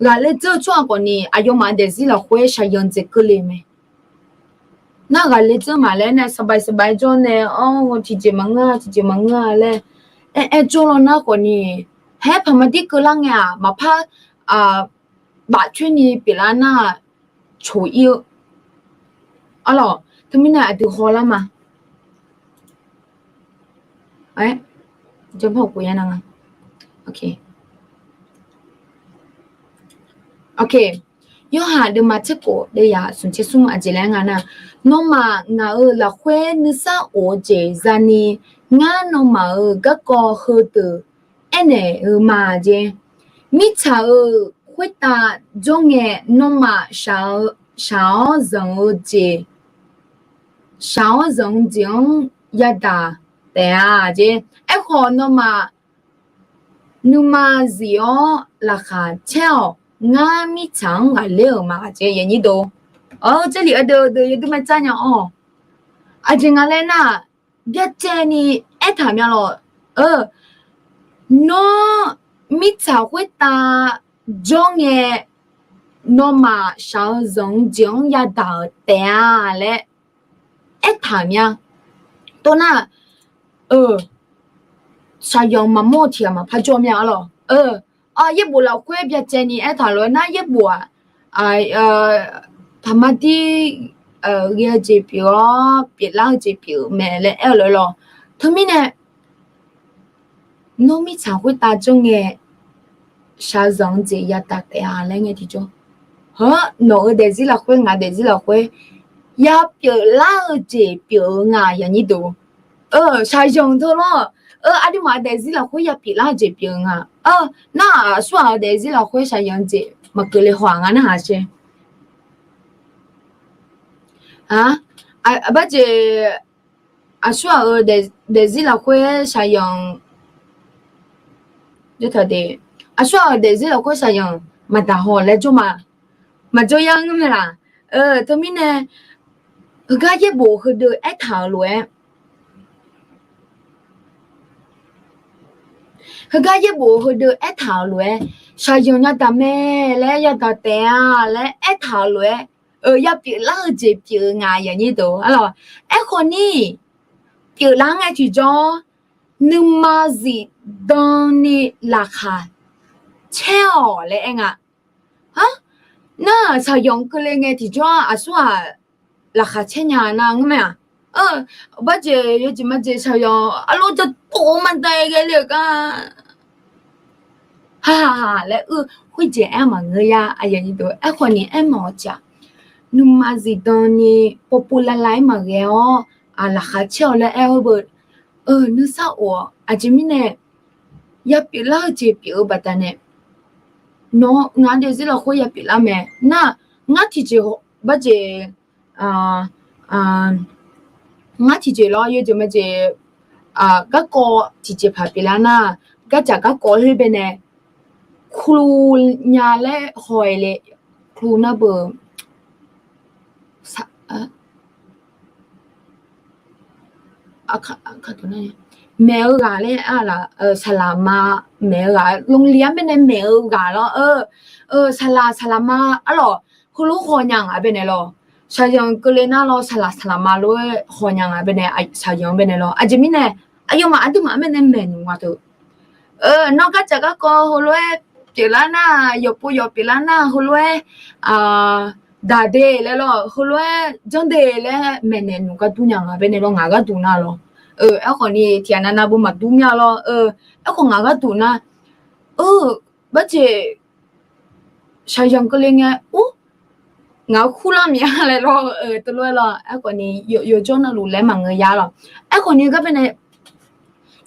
Ghaqler dzeur-eu tsawrhaq khawfni aqyawfmaf daefzir lafkhoer shaqzanq dzaeq keuvle mae. Nar ghaqler dzeur maqlaer nae saqbae saqbae jawr nae, awr, tiqjeq maqngeur-a, tiqjeq maqngeur-a laer aer aer jawr law nar khawfni, haer paqma dir keuvlar ngae-aq, maqpar bafcoer ni pyeuflar nar-aq, coq ir-eu. Arlawq, teumirnae aqdui hawlar ma. Aer, janrpar uqkhof ya na nga. Ok. Ok. Yorhaq deuvma tserkhof deuyaq smq tser smr aqjeq laer nga nar, nawmaf ngaq-euq lafkhoer nuisar of-eu jeq zani, ngar nawmaf-euq garkawv heudeuq aernaeq-eu ma jeq. Mirtsaq-euq khoertav jawr ngae, nawmaf shaq-awr zanq-eu jeq, shaq-awr zanq-eu jeq-anr yadaq taef-a jeq. Aerkhawf, nawmaf nuima zif-awr laqkhaq caer-awq. Ngar mirtsaq-anr ghaqler-euq ma jeq. Awr, jarlif aqdui deuq yawdui mae tsar nya-awq. Aqjeq nga laer nar, byacaevni aertaq mya lawq. Nawr mirtsaq khoertav jawr ngae, nawmaf shaq-eu zanq-eu jeq-anr yadaq-euq taef-a laer aertaq mya. Tov nar, shaqzanq maqmawr-eu tiq ghaq maqpar jawr mya arlawq. Yaerbof lafkhoer byacaevni aertaq lof-aer nar, yaerbof-aq, paqma dir ghae-eu jeq pyeuf-awr pyeuflar-eu jeq pyeuf-eu mae laer aer-eu lof-aer lawq. Teumirnae nawr mirtsaq khoertav jawr ngae, shaqzanq-eu jeq yadaq taef-a laer ngae tiqjawr. Hawr, nawq-euq daefzir lafkhoer, ngaq daefzir lafkhoer yapyeuf lar-eu jeq pyeuf-eu nga, aqyuif aqnyir deuq. Shaqzanq teu lawr. Aqduimaf daefzir lafkhoer yapyeuf lar-eu jeq pyeuf-eu nga. Nar-aq, aqsurghaq-euq daefzir lafkhoer shaqzanq jeq maqkeuvle haw-aq nga narhaq sher. Aq, barjeq, aqsurghaq-euq daefzir lafkhoer shaqzanq, aqsurghaq-euq daefzir lafkhoer shaqzanq maqdaq haw laer jawr ma. Maqjawr yar ngeur mae laq. Teumirnae, heugar yaerbof heudeuq aertaq-euq lof-aer, Heugar yaerbof heudeuq aertaq-euq lof-aer, shaqzanq yadaq mae laer yadaq taef-a laer aertaq-euq lof-aer, yapyeuf lar-eu jeq pyeuf-eu nga, aqyuif aqnyir deuq. Arlawq, aerkhawf ni pyeuflar ngae tiqjawr, nuima zifdan ni laqkhaq caer-awq laer aer nga. Nar, shaqzanq keuvle ngae tiqjawr aqsur-aq laqkhaq caer nya nar ngeur mae-aq. Barjeq yawjeq majeq shaqzanq arlof jadov maqdav ghae le-euq gar, ha ha ha laer khoerjeq aer maqngeur ya. Aerkhawf ni aermawf-eu jeq-aq, nuima zifdan ni pov pov lav lav-aer maqghae-awr, laqkhaq caer-awq laer aer-eu beu, nuisar of-awq. Aqjeq mirnae yapyeuf lar-eu jeq pyeuf-eu baqdanae, nawr ngar deuvzir lafkhoer yapyeuf lar mae. Nar, ngar tiqjeq, barjeq, ngar tiqjeq lawr yawjeq majeq, garkawv tiqjeqpaq pyeuflar nar, gardzaq garkawv khoer baenae, klu nya laer haw-aer le, klu nar beu, maeq-eu ghaq laer, saqlaq ma maeq-eu ghaq, โรงเรียน baenae maeq-eu ghaq lawr, saqlaq saqlaq ma. Arlawq, heulof haw nya ngaq baenae lawr, shaqzanq keuvle nar lawr saqlaq saqlaq ma lof-aer haw nya ngaq baenae, shaqzanq baenae lawr. Aqjeq mirnae, aqyawfmaf aqduimaf-anr baenae maeqnmq nga teu. Nawr gardzaq garkawv heulof-aer pyeuflar nar, yawqpov yawq pyeuflar nar heulof-aer daqde laer lawr, heulof-aer janrde laer maeqnaeq nmq gar dur nya ngaq baenae lawr, ngaq gharduq nar lawr. Aerkhawf ni tiqghaq navnav beu maqdur mya lawr. Aerkhawf ngaq gharduq nar, barjeq shaqzanq keuvle ngae, or, ngaq-anr kurlar mya laer lawr, teulof-aer lawr. Aerkhawf ni yawjawr navluf laer maqngeur ya lawr. Aerkhawf ni gar baenae,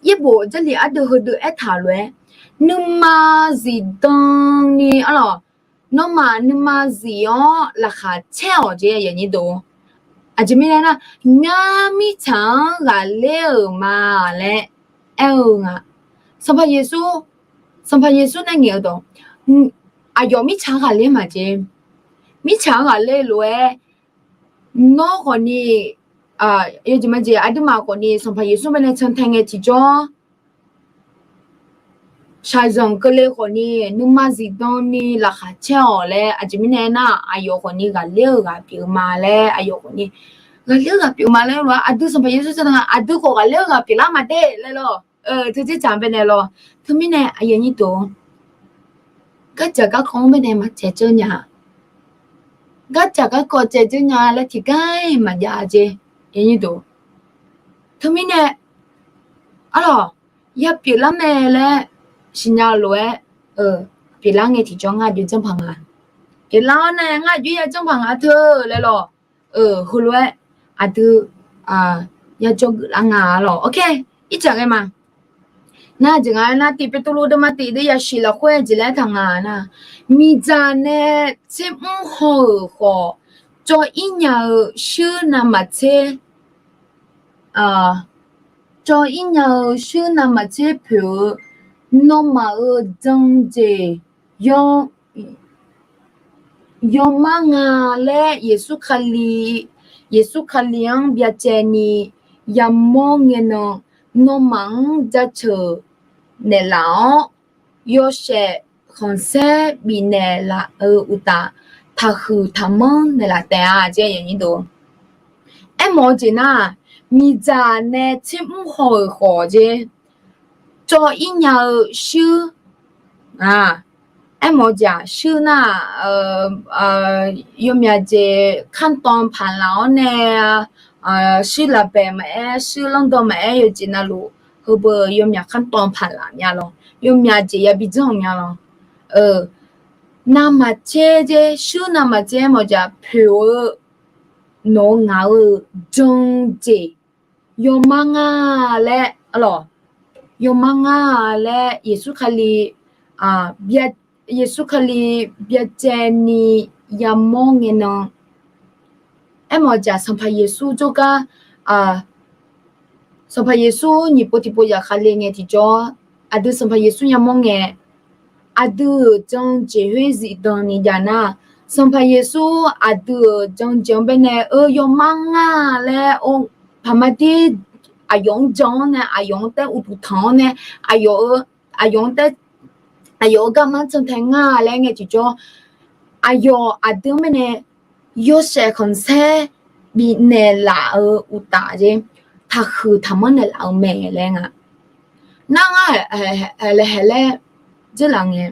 yaerbof Jarlif ardeuv heudeuq aertaq-euq lof-aer, nuima zifdan ni, arlawq, nawmaf nuima zif-awr laqkhaq caer-awq jeq, aqyuif aqnyir deuq. Aqjeq mirnae nar, ngar mirtsaq-anr ghaqler-euq ma laer aer-eu nga. Sanqpaq Yeqsur, Sanqpaq Yeqsur nae ngaeq-eu dawq, aqyawf mirtsaq-anr ghaqler maqjeq. Mirtsaq-anr ghaqler lof-aer, nawr khawfni, yawjeq majeq aqduimaf khawfni Sanqpaq Yeqsur baenae cantae ngae tiqjawr, shaqzanq keuvle khawfni nuima zifdan ni laqkhaq caer-awq laer, aqjeq mirnae aernar, aqyawf khawfni ghaqler-eu ghaq pyeuf ma laer, aqyawf khawfni ghaqler-eu ghaq pyeuf ma laer lof-aer, aqdui Sanqpaq Yeqsur cantae nga, aqdui khawf ghaqler-eu ghaq pyeuflar maqde laer lawr. Teujeq tsaq baenae lawr. Teumirnae aqyuif aqnyir deuq, gardzaq garkawv-anr baenae maqcaevdzeur nya. Gardzaq garkawv caevdzeur nya laer tiqgar-iq maqjav jeq. Teumirnae, arlawq, yapyeuflar mae laer siqnya-eu lof-aer, pyeuflar ngae tiqjawr ngar aqjox janrpaq nga. Pyeuflar-awr nae ngar aqjox ya janrpaq nga teu laer lawr. Heulof-aer aqdui yajawr geuflar nga lawr. Ok, ircaf ghae ma. Nar jeq nga aernar, Tiq Beqtuvluv deuvma tiq deuv yasiq lafkhoer jeq laer aertaq nga nar, miqdzaq nae tsermr haw-euq khawf, cawv-ir nya-eu shuir navmaqtser, cawv-ir nya-eu shuir navmaqtser poeq-eu, nawmaf-euq jan-eu jeq yawmar nga laer Yeqsur Kali, Yeqsur Kali-anr byacaevni yamawr ngae nan, nawmaf-anr jaceuq naeqlaf-awr, yawshaef khanqsaer bifnaeq laf-eu uqtaf, taqhuiq taqmanr naeqlaf taef-a jeq. Aermawf-eu jeq nar, miqdzaq nae tsermr haw-euq khawf jeq, cawv-ir nya-eu shuir, aermawf-eu jeq-aq shuir nar, yawmyaq jeq ขั้นตอน paqlaq-awr nae, shuir lafbaeq maqaer, shuir lanrdan maqaer, yawjeq navluf heubeu yawmyaq ขั้นตอน paqlaq mya lawr, yawmyaq jeq yabi janr-euq mya lawr. Navmaqtser jeq, shuir navmaqtser aermawf-eu jeq-aq poeq-eu, nawq-eu ngaq-eu jan-eu jeq yawmar nga laer, arlawq, yawmar nga laer Yeqsur Kali, Yeqsur Kali byacaevni yamawr ngae nan, aermawf-eu jeq-aq Sanqpaq Yeqsur jawrgar, Sanqpaq Yeqsur nyiq pov tiq pov zafkhav le ngae tiqjawr, aqdui Sanqpaq Yeqsur yamawr ngae, aqdui-euq jan-eu jeq khoer zifdan ni jav nar, Sanqpaq Yeqsur aqdui-euq jan-eu jeq-anr baenae-eu yawmar nga laer, paqmadir aqyawf-anr jan-awr nae, aqyawf-anr taer uqduq tanq-awr nae, aqyawf-euq aqyawf-anr tae, aqyawf-euq garma-anr cantae ngar laer ngae tiqjawr, aqyawf aqdui-anr baenae yawshaef khanqsaer bifnaeq laf-eu uqtaf jeq, taqhuiq taqmanr naeqlaf-eu mae laer nga. Nar ngar haeq laer dzeurlaf ngae,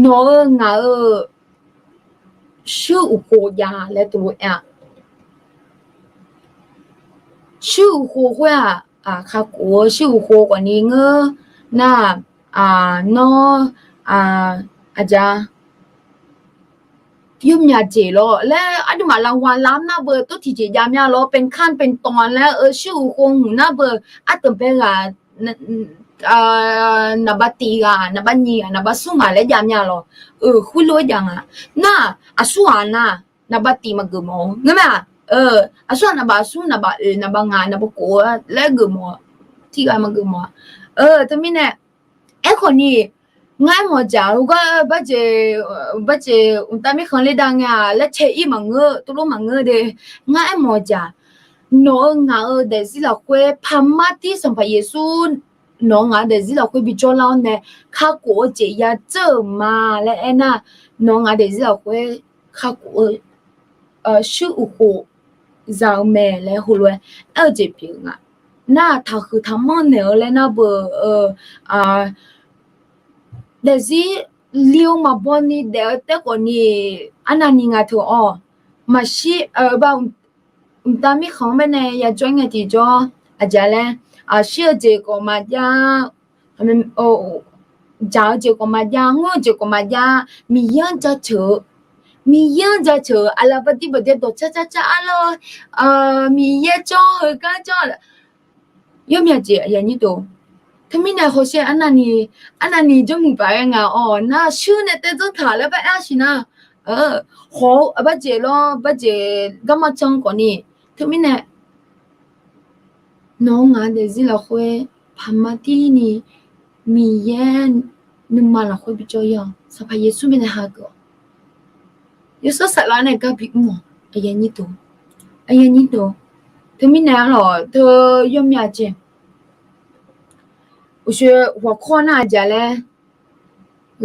nawq-eu ngaq-eu shuir uqkhov jav laer tov-aer-a. Shuir uqkhov khoer-aq, kakhof-eu shuir uqkhov khawfni ngeur nar, nawr aqja yawmyaq jeq lawr laer aqduimaf lavghaq lar nar beu tov tiqjeq jav mya lawr, เป็นขั้นเป็นตอน laer-eu shuir uqkhov hmq nar beu ardanq bae ghaq naqbav tiq ghaq, naqbav nyiq ghaq, naqbav smr ghaq laer jav mya lawr. Khoerlof-aer jav nga. Nar aqsur ghaq nar, naqbav tiq maqgeuf mawf-eu ngeur mae-aq. Aqsur ghaq naqbav smr, naqbav oeq, naqbav ngaq, naqbav khof laer geuf mawf-a. Tiq ghaq maqgeuf mawf-a. Teumirnae, aerkhawfni, ngar aermawf-eu jaq-eu gar, barjeq, barjeq mqtav mirkhanq ler dav ngae-aq laer cae-ir maqngeur, tov lof maqngeur de. Ngar aermawf-eu jaq, nawq-eu ngaq-eu daefzir lafkhoer paqmar tir Sanqpaq Yeqsur nawq-eu ngaq-eu daefzir lafkhoer bijawr lar-awr nae kakhof-eu jeq yadzeur-euq ma laer aernar, nawq-eu ngaq-eu daefzir lafkhoer kakhof-eu shuir uqkhov za-eu mae laer heulof-aer aer-eu jeq pyeuf-eu nga. Nar taqhuiq taqmanr naeq-eu laer nar beu daefzir li-eu maqbaw ni daef-eu taef khawfni, arnavni nga teu-awr, maqshir, mqtav mirkhanq-anr baenae yajawr ngae tiqjawr, aqjeq laer, shir-eu jeq khawf maqjav, dzaq-eu jeq khawf maqjav, ngawr-eu jeq khawf maqjav, Miqyaer-anr jaceuq-eu, Miqyaer-anr jaceuq-eu aqlaf badir baqdir dawqcar car car arlawr, Miqyaer jawr heugar jawr yawmyaq jeq aqyuif aqnyir deuq. Teumirnae hawsher arnavni, arnavni jawrmuiq paq-aer nga-awr nar shuir nae taev dzanr taq laer bar aer-a siq nar, hawq-eu barjeq lawr, barjeq garma can khawfni, teumirnae nawq-eu ngaq-eu daefzir lafkhoer paqmar tirni Miqyaer nuima lafkhoer bijawr ir-awq. Sanqpaq Yeqsur baenae hageuf-awq. Yawshawr saflar nae gar bimr-awq. Aqyuif aqnyir deuq, teumirnae arlawq teu yawmyaq jeq uqshoe hawqkawr nar aqjeq laer,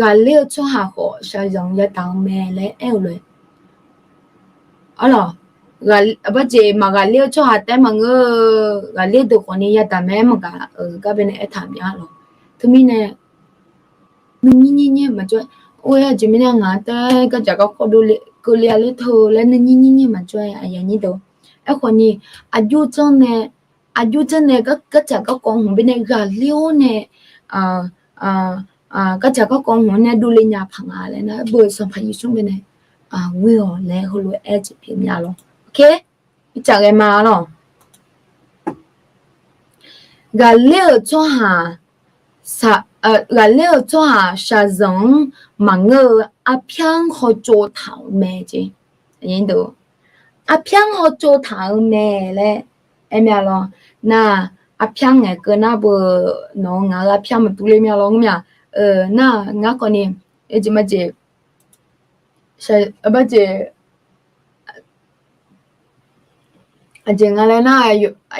ghaqler-eu tsawrhaq khawf shaqzanq yadaq-eu mae laer aer-eu lof-aer, arlawq, barjeq maqghaqler-eu tsawrhaq taef maqngeur-eu, ghaqler deuq khawfni yadaq mae-aer maqgaq-eu gar baenae aertaq mya lawq. Teumirnae nuinyir nyir nyir maqjawr-aer, or-aer aqjeq mirnae ngaq-anr taef-aer gardzaq garkawv dovle keuvle-a ler teu laer nuinyir nyir nyir maqjawr-aer aqyuif aqnyir deuq. Aerkhawfni, aqjox janr nae, aqjox janr nae gardzaq garkawv hmq baenae ghaqler-awr nae, gardzaq garkawv hmq-anr nae dovle nya paq nga laer nar, beu Sanqpaq Yeqsur baenae ghoe-awq laer heulof-aer jeq pyeuf mya lawq. Ircaf ghae ma lawq. Ghaqler-euq tsawrhaq, ghaqler-euq tsawrhaq shaqzanq-anr maqngeur-eu arpyar-anr hawtsov taq-euq mae jeq. Arpyar-anr hawtsov taq-euq mae laer aer mya lawq. Nar, arpyar ngaeqkeuv nar beu nawq-eu ngaq-eu arpyar maqdur le mya lawq ngeur mya. Nar ngar khawfni, jeq majeq, barjeq aqjeq nga laer nar,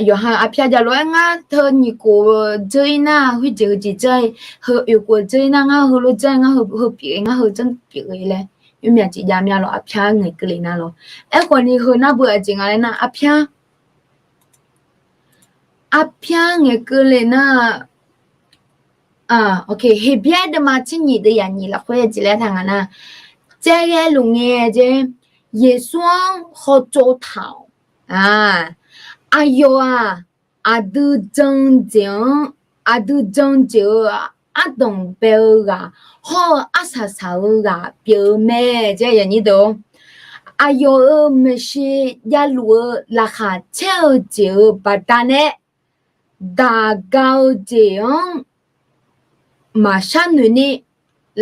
yawqha arpyar javlof-aer ngar teu nyiq khof-eu dzeur-ir nar, khoerjeq-eu jeq dzeur-ir, heu oeq khof-eu dzeur-ir nar, ngar heulof dzeur-ir, ngar heu pyeuf-eu, ngar heu janr pyeuf-eu laer, yawmyaq jeq jav mya lawq, arpyar ngaeqkeuv le nar lawq. Aerkhawfni heu nar beu aqjeq nga laer nar, arpyar arpyar ngaeqkeuv le nar, Heqbyaer deuvma tser nyiq deuv yaq nyiq lafkhoer jeq laer taq nga nar, tsaev ghae luf ngae jeq, Yeqsur-anr hawtsov taq-awq. Aqyawf-aq, aqdui jan jeq-anr, aqdui jan jeq-eu ardanq bae-eu ghaq hawr-eu arsaq saq-eu ghaq pyeuf-eu mae jeq. Aqyawf-euq maeqshi javluf-eu laqkhaq caer-eu jeq-euq baqdanae daq ga-eu jeq-anr maqshar noeq ni,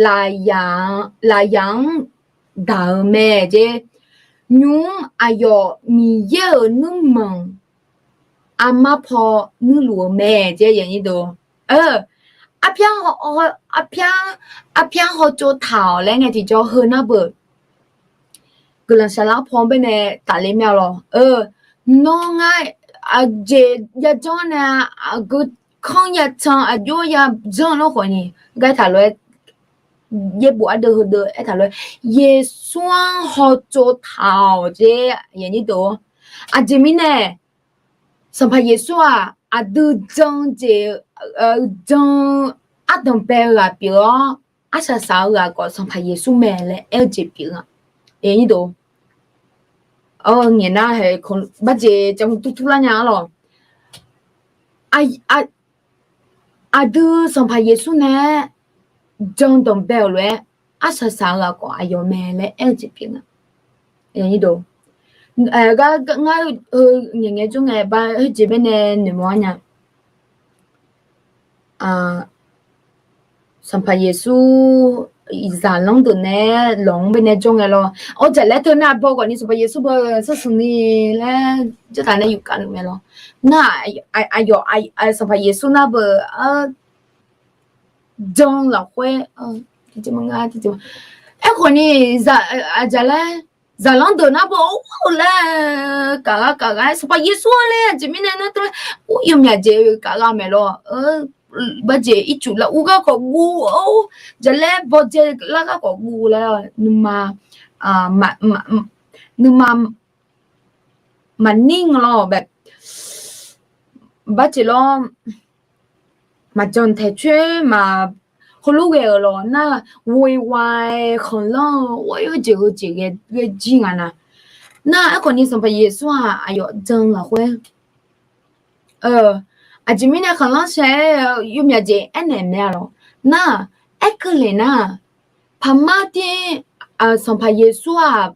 lafyaq-anr daq-eu mae jeq. Nymq-mr aqyawf Miqyaer-euq nuirmanq armar paw nuirluf-eu mae jeq. Arpyar, arpyar, arpyar hawtsov taq-awq laer ngae tiqjawr heu nar beu guiqlanq saflar paw baenae tafle mya lawq. Nawr ngar aqjeq jajanr nae aqgeu kanr ya can aqjox ya janr lor khawf ni, gar aertaq lof-aer, yaerbof ardeuv heudeuv aertaq lof-aer, Yeqsur-anr hawtsov taq-awq jeq, aqjeq mirnae, Sanqpaq Yeqsur-aq aqdui jan jeq, jan ardanq bae-eu ghaq pyeuf-awr, arsaq saq-eu ghaq khawf Sanqpaq Yeqsur mae laer aer-eu jeq pyeuf-a. Ngaeq nar, barjeq jav mq turtur lar nya-ar lawq. Aqdui Sanqpaq Yeqsur nae-aer jan danqbae-euq lof-aer, arsaq saq-eu ghaq khawf aqyawf mae laer aer-eu jeq pyeuf nga. Ngar heu ngaeq ngae jawr ngae ba heujeq baenae noeqmawr-ar nya. Sanqpaq Yeqsur zaqlanr deuq nae lawq-anr baenae jawr ngae lawr. Awr, jaqlaer teu nar baw khawf ni Sanqpaq Yeqsur baw-eu sar smq ni laer jawrtaq nae yufkav luf mae lawr. Nar, aqyawf Sanqpaq Yeqsur nar beu jan lafkhoer, aerkhawf ni, jaqlaer, zaqlanr deuq nar baw-awr laer kaq gha kaq gha-aer Sanqpaq Yeqsur-anr laer aqjeq mirnae nar teu laer, or, yawmyaq jeq kaq gha maeq lawr. Barjeq ircuf lafur gar khawf guv-awr, jaqlaer bawdzae lar gar khawf guv laer, nuima, nuima maqnir nga lawr, barjeq lawr, maqjan taeq coer ma, heulof ghae-euq lawq nar, ghoe wa-aer khanqlanr-eu, or, yawjeq heujeq ghae jir nga na. Nar, aerkhawf ni Sanqpaq Yeqsur-aq aqyawf jan lafkhoer, aqjeq mirnae khanqlanr shae-aer yawmyaq jeq aernaeq mae-a lawq. Nar, aerkeuv le nar, paqmar tir, Sanqpaq Yeqsur-aq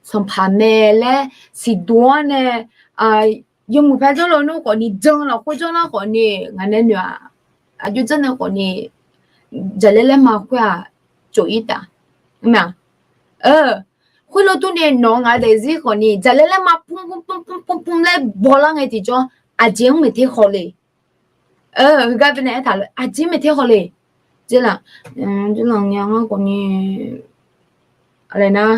Sanqpaq mae laer siqduq-awr nae, yawmuiq paer jawrluf nmr khawf ni, jan lafkhoer jawrlar khawf ni, ngaq nae noeq-aq, aqjox janr nae khawf ni, jaqlaer laer ma khoer-aq, tsof-ir taf. Khoerlof durni nawq-eu ngaq daefzir khawf ni, jaqlaer laer ma pmr pmr pmr pmr pmr laer bawlar ngae tiqjawr, aqjeq-anr maeqter haw le. Heugar baenae aertaq lof, aqjeq maeqter haw le. Jawrlanq, jawrlanq ngae ngar khawf ni, aqlaeq nar,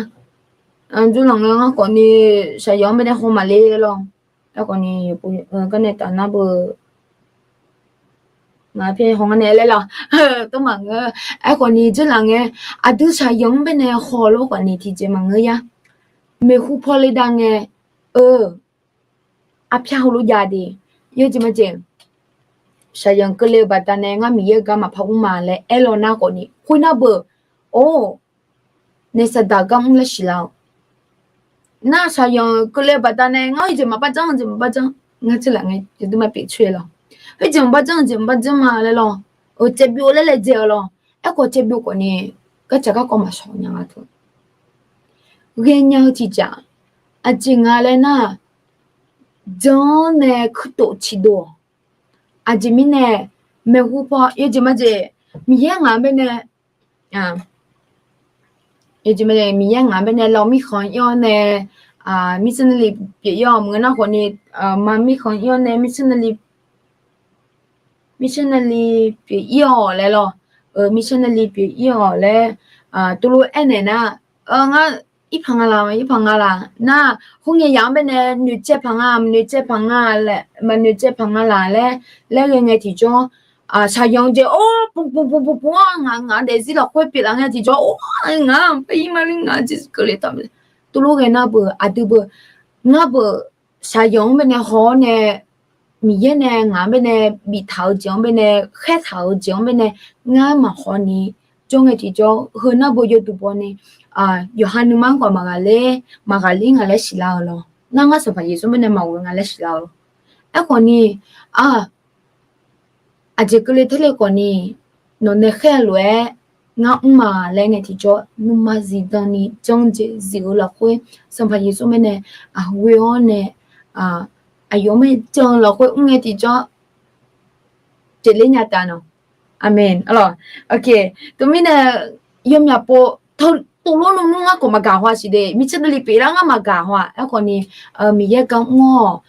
jawrlanq ngae ngar khawf ni, shaqyanq-anr baenae haw maqle lawr. Aerkhawf ni, garnae taf nar beu, ngaq paer haw ngar nae laer lawr. Tov maqngeur. Aerkhawf ni jawrlanq ngae, aqdui shaqyanq-anr baenae haw lof khawf ni tiqjeq maqngeur ya. Maeqhu paw le dav ngae, eu, arpyar heulof jav de. Yawjeq majeq, shaqyanq keuvle-eu baqdanae ngar Miqyaer-eu gar maqpar mr ma laer aer law nar khawf ni, khoernar beu, or, nae saqdaq gar mr laer siqlar-awq. Nar shaqyanq keuvle-eu baqdanae ngar yawjeq maqpar janr, yawjeq maqpar janr, ngar tserlaf ngae jeq dmr ma pyeuf coer lawr. Khoerjeq maqpar janr, jeq maqpar janr ma laer lawr. Caevbyov laer laejae-eu lawr. Aerkhawf caevbyov khawf ni, gardzaq garkawv maqshawq nya nga teu. Ghaenya-eu tiqjaq, aqjeq nga laer nar, jan-anr nae kuirtof ciqdov-awq. Aqjeq mirnae, maeqhu paw yawjeq majeq, Miqyaer ngaq-anr baenae, yawjeq majeq, Miqyaer ngaq-anr baenae law mirkhanq ir-awr nae, missionary pyeuf ir-awq maqngeur nar khawf ni, ma mirkhanq ir-awr nae missionary pyeuf ir-awq laer lawr. Missionary pyeuf ir-awq laer, tuvlof aernaeq nar, ngar irpaq nga laq, irpaq nga laq nar, khoerngae yaq-anr baenae noeqtsaev paq nga, maqnoeqtsaev paq nga laer, maqnoeqtsaev paq nga laq laer, laer ghae ngae tiqjawr, shaqyanq jeq or, pmr pmr pmr pmr-anr ngaq, ngaq daefzir lafkhoer pyeuflaf ngae tiqjawr or, ngaq paer ir ma ler ngaq Jeqzir keuvle taf ma. Tuvlof ghae nar beu, aqdui beu, ngar beu, shaqyanq-anr baenae haw-awr nae, Miqyaer nae ngaq-anr baenae biftaq-eu jeq-anr baenae, khaertaq-eu jeq-anr baenae, ngar maqhaw ni, jawr ngae tiqjawr, heu nar beu yawduq baw ni, yawqha nuima-anr khawf maqghaqler, maqghaqler ngaq laer siqlar-eu lawr. Nar ngar Sanqpaq Yeqsur baenae maqghoe nga laer siqlar-eu lawr. Aerkhawf ni, a, aqjeq keuvle terle khawf ni, nawq nae khaer-eu lof-aer ngar mr ma laer ngae tiqjawr, nuima zifdan ni janr jeq zif-eu lafkhoer, Sanqpaq Yeqsur baenae, a, ghoe-awr nae, aqyawf mae jan-eu lafkhoer mr ngae tiqjawr, jeq ler nya taf nawq. Aqmeq. Teumirnae, yawmyaq pov, tuvlof nmr ngar khawf maqgaq haw-a siq de, missionary pyeuflar ngar maqgaq haw-a. Aerkhawf ni, Miqyaer gar mr-awq,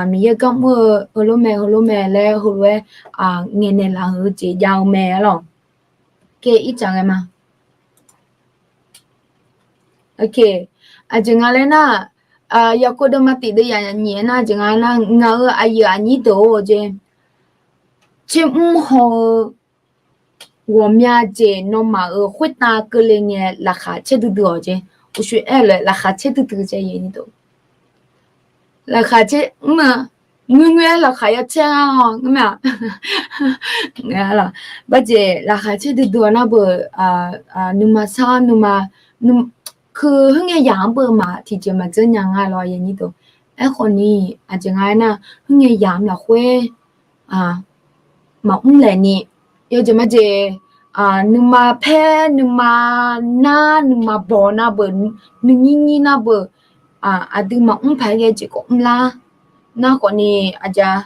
Miqyaer gar mr-eu heulof mae heulof mae laer heulof-aer ngaeqnaeq laf-eu jeq jav-eu mae-a lawq. Ircaf ghae ma. Aqjeq nga laer nar, Yaqkov deuvma tiq deuv yaf nyiq-aer nar, aqjeq nga nar, ngaq-euq aqyuif aqnyir deuq-or jeq, tsermr haw-eu ghawqmya jeq nawmaf-euq khoertav keuvle ngae laqkhaq caerdui dui-awq jeq. Uqshoe aer-eu lafkhoer laqkhaq caerdui dui jeq. Laqkhaq caer mr-a, ngoerngoer-aer laqkhaq ya caer-a-awq ngar ma. Barjeq laqkhaq caerdui dui-awq nar beu, nuima sar nuima, keuv khoerngae yamq-anr beu maq tiqjeq maqdzeur nya nga lawr. Aerkhawf ni aqjeq nga aernar, khoerngae yamq lafkhoer maqmr laeqni, yawjeq majeq, nuima paer nuima nar nuima baw nar beu, nuinyir nyir nar beu, aqdui maqmr paq-aer ghae jeq khawf mrlar. Nar khawf ni aqjeq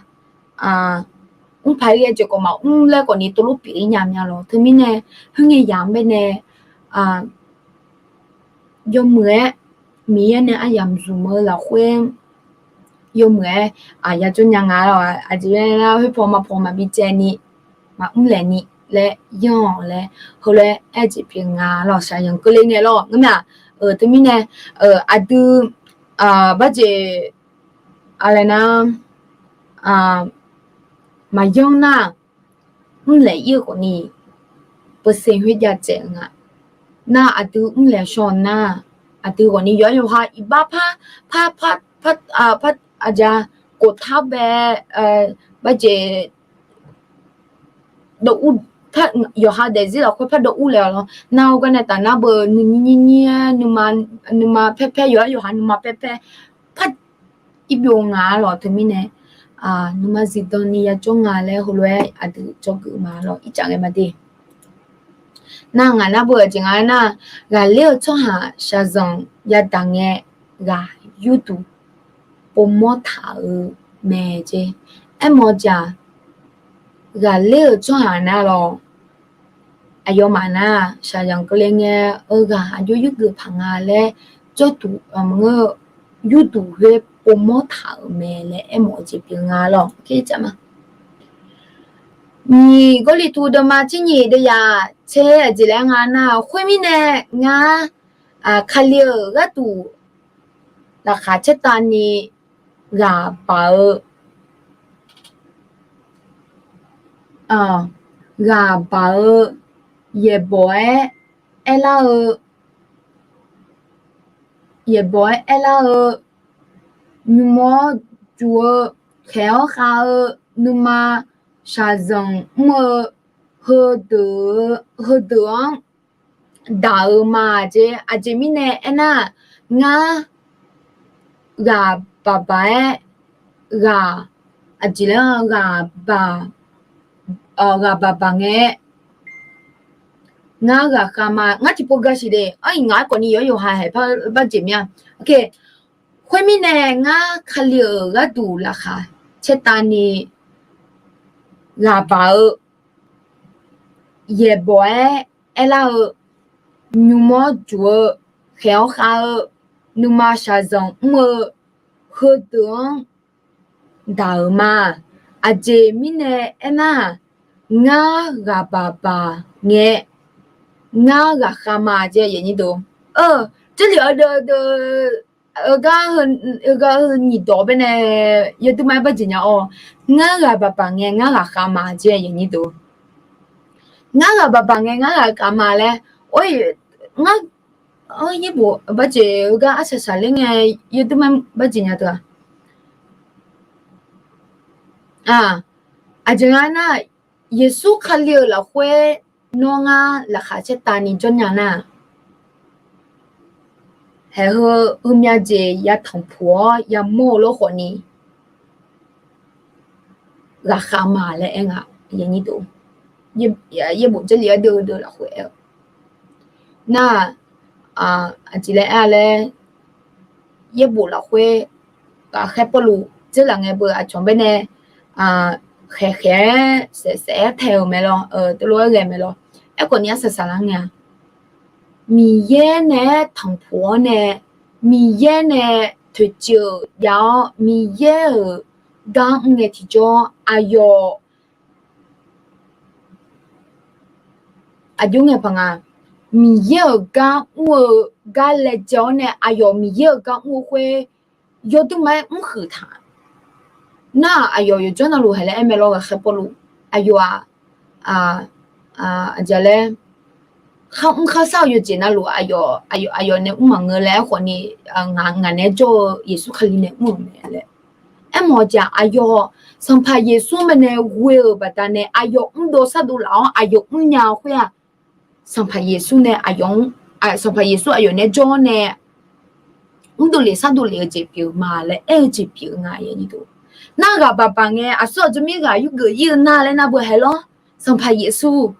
mr paq-aer ghae jeq khawf maqmr laer khawf ni tov lof pyeuf-ir nya mya lawq. Teumirnae khoerngae yamq-anr baenae yawmuiq-aer Miqyaer nae aryamq zmq-eu lafkhoer yawmuiq-aer yajawr nya nga lawq. Aqjeq nar khoerpaw maqpaw maqbi caevni, maqmr laeqni laer yanr-awq laer heulof-aer aer-eu jeq pyeuf nga lawq. Shaqzanq keuvle ngae lawr ngar ma. Teumirnae aqdui barjeq aqlaeq nar maqyanr nar, mrlaeq-ir-eu khawf ni เปอร์เซ็นต์ khoer jav tsaev-eu nga. Nar aqdui mrlaeq shaw nar, aqdui khawf ni yawqha yawqha iqbax par par par par aqjeq kof tar bae, barjeq dawv ur, yawqha daefzir lafkhoer par dawv ur laeq-awq lawr. Nar-eu garnae taf nar beu nuinyir nyir nyir-aer nuima paer paer, yawqha yawqha nuima paer paer par ir byov nga lawq. Teumirnae nuima zifdan ni yajawr nga laer heulof-aer aqdui dzawgeuf ma lawq. Ircaf ngae ma de. Nar ngaq nar beu aqjeq nga aernar, ghaqler-eu tsawrhaq shaqzanq yadaq ngae ghaq yurduq povmawr taq-euq mae jeq. Aermawf-eu jeq-aq, ghaqler-euq tsawrhaq nar lawq, aqyawfmaf nar shaqzanq keuvle ngae-eu ghaq aqjox yurgeuf paq nga laer jawrduq, yurduq ghoer povmawr taq-euq mae laer aermawf-eu jeq pyeuf nga lawq. Nyiq Gawrliqtu deuvma tser nyiq deuvyaq tser aqjeq laer nga nar, khoermirnae ngar Kali-euq gharduq laqkhaq caertavni ghaq baq-eu ghaq baq-eu, yaeqbawq-aer aerlar-eu, yaeqbawq-aer aerlar-eu, nymq-awr juq-eu, khaeq-awr khav-eu, nuima shaqzanq mr-eu, heudeuq-anr daq-eu ma jeq. Aqjeq mirnae aernar, ngar ghaq baq baq-aer, ghaq, aqjeq laer ghaq baq, ghaq baq baq ngae, ngar ghaqkhav ma. Ngar tiqpov gasiq de, ar iq ngaq-aer khawfni yawqha yawqha haeq par barjeq mir-a. Khoermirnae ngar Kali-euq gharduq laqkhaq caertavni ghaq baq-eu, yaeqbawq-aer aerlar-eu, nymq-awr juq-eu, khaeq-awr khav-eu, nuima shaqzanq mr-eu, heudeuq-anr daq-euq ma. Aqjeq mirnae aernar, ngar ghaq baq baq ngae, ngar ghaqkhav ma jeq. Jarlif-eu deuv deuv, heugar heu nyiq dawq baenae yawduirma-aer barjeq nya-awr, ngar ghaq baq baq ngae ngar ghaqkhav ma jeq. Ngar ghaq baq baq ngae ngar ghaqkhav ma laer, ngar, yaerbof barjeq heugar arsaq saqler ngae yawduirma-aer barjeq nya teu-aq. Aqjeq nga nar, Yeqsur Kali-euq lafkhoer nawr ngar laqkhaq caertavni jawrnya nar, haeq heu heumya jeq ya tanqpuq-awr yamawr-eu lor khawfni, ghaqkhav ma laer aer nga. Yaerbof Jarlif-aer deuv deuv lafkhoer aer-eu nar, aqjeq laer aer-a laer, yaerbof lafkhoer ghaqkhaer Pawrluv dzeurlaf ngae beu aqcawq baenae khaeq khaeq-aer saef saef-aer tae-euq mae lawr, teulof-aer ghae mae lawr. Aerkhawfni arsaq saqlar ngae-a, Miqyaer naeq-aer tanqpuq-awr nae, Miqyaer nae toeqciv-euq jav-awr Miqyaer-euq gar mr ngae tiqjawr aqyawf aqjox ngae paq nga. Miqyaer-euq gar mr-eu gar laejae-awr nae aqyawf Miqyaer-euq gar mr-eu khoer yawduirma-aer mrhuiq taq nar, aqyawf yawqjawr navluf haeq laer aer mae lawr ghaqkhaer Pawrluv. aqyawf-aq, aqjeq laer, kharmr kharshar-eu yawqjeq navluf aqyawf, aqyawf, aqyawf nae mr maqngeur laer aerkhawf ni, ngaq, ngaq naeq-aer jawr-eu Yeqsur Kali nae mr-euq mae laer. Aermawf-eu jeq-aq, aqyawf Sanqpaq Yeqsur mae nae ghoe-euq baqdanae aqyawf mrdov shardov laf-awr aqyawf mrnya-eu khoer-aq, Sanqpaq Yeqsur nae aqyawf, Sanqpaq Yeqsur aqyawf naeq-aer jawr-awr nae mrdov lef shardov lef-eu jeq pyeuf-eu ma laer aer-eu jeq pyeuf-eu nga. Nar ghaq baq baq ngae aqsur aqjeq mir ghaq yurgeuf ir-eu nar laer nar beu hae lawr. Sanqpaq Yeqsur,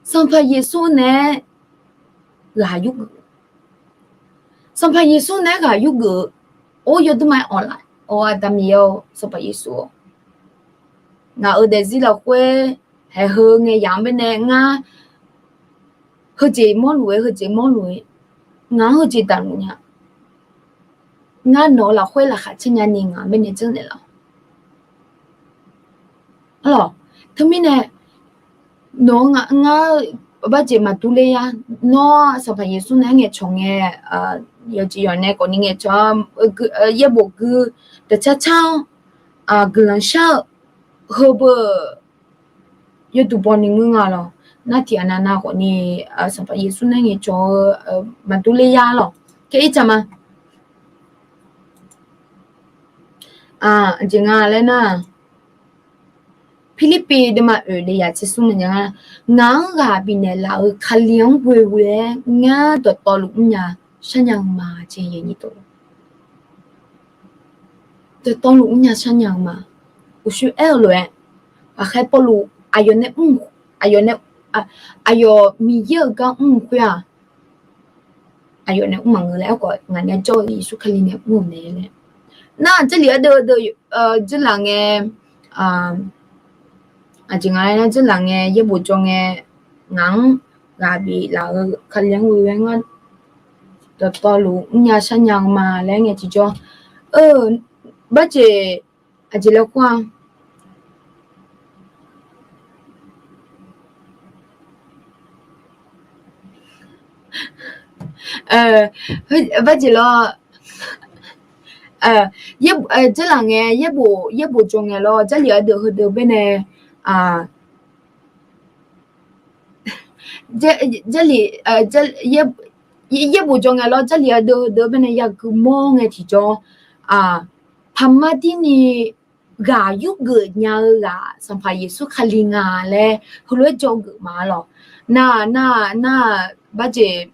Sanqpaq Yeqsur nae ghaq yurgeuf Sanqpaq Yeqsur nae-aer ghaq yurgeuf-eu, or, yawdui ma-aer awq laf-awr, Aqda Miqyaer-or, Sanqpaq Yeqsur-or, ngaq-euq daefzir lafkhoer haeq heu ngae yamq-anr baenae ngar heujeq mawrluf-aer, heujeq mawrluf-aer, ngaq-anr heujeq daqluf nya. Ngar nawq-eu lafkhoer laqkhaq caer nyani ngaq-anr baenae janrnaeq laf-awq. Arlawq, teumirnae nawq-eu ngar barjeq maqdur ler ya. Nawr Sanqpaq Yeqsur nae-aer ngaeqcawq ngae, yawqjeq yawq nae khawfni ngaeqcawq, yaerbof gui daqcar car-anr guiqlanq shar-eu heubeu yawduq baw ni ngeur nga lawq. Nar tiqghaq nav nav khawfni Sanqpaq Yeqsur nae-aer ngaeqcawq-eu maqdur ler ya lawq. Kaer ircaf ma. Aqjeq nga laer nar, Pirlirpiv deuvma oeq deuvzaq tser smr nga, ngaq-anr ghaq bifnaeq laf-eu Kali-anr ghoe ghoe-aer ngar dawqtawvluf mrnya sharnya-eu ma jeq. Dawqtawvluf mrnya sharnya-eu ma. Uqshoe aer-eu lof-aer, ghaqkhaer Pawrluv aqyawf nae mr, aqyawf nae, aqyawf Miqyaer-euq gar mr-eu khoer-aq, aqyawf nae mr maqngeur laer aerkhawf ngaq nae jawr-eu Yeqsur Kali nae mr-euq mae laer. Nar Jarlif ardeuv deuv, Jarlif ngae, aqjeq nga laer nar Jarlif ngae yaerbof jawr ngae, ngaq-anr ghaq bif laf-eu Kali-anr ghoe-aer ngar dawqtawvluf mrnya sharnya-eu ma laer ngae tiqjawr, barjeq, aqjeq laer kur-a. Barjeq lawr, Jarlif ngae yaerbof, yaerbof jawr ngae lawr, Jarlif ardeuv heudeuv baenae, Jarlif, yaerbof jawr ngae lawr, Jarlif ardeuv heudeuv baenae yagui mawr ngae tiqjawr, paqma dirni ghaq yurgeuf nya-eu ghaq Sanqpaq Yeqsur Kali nga laer heulof-aer jawrgeuf ma lawq. Nar, nar, nar, barjeq,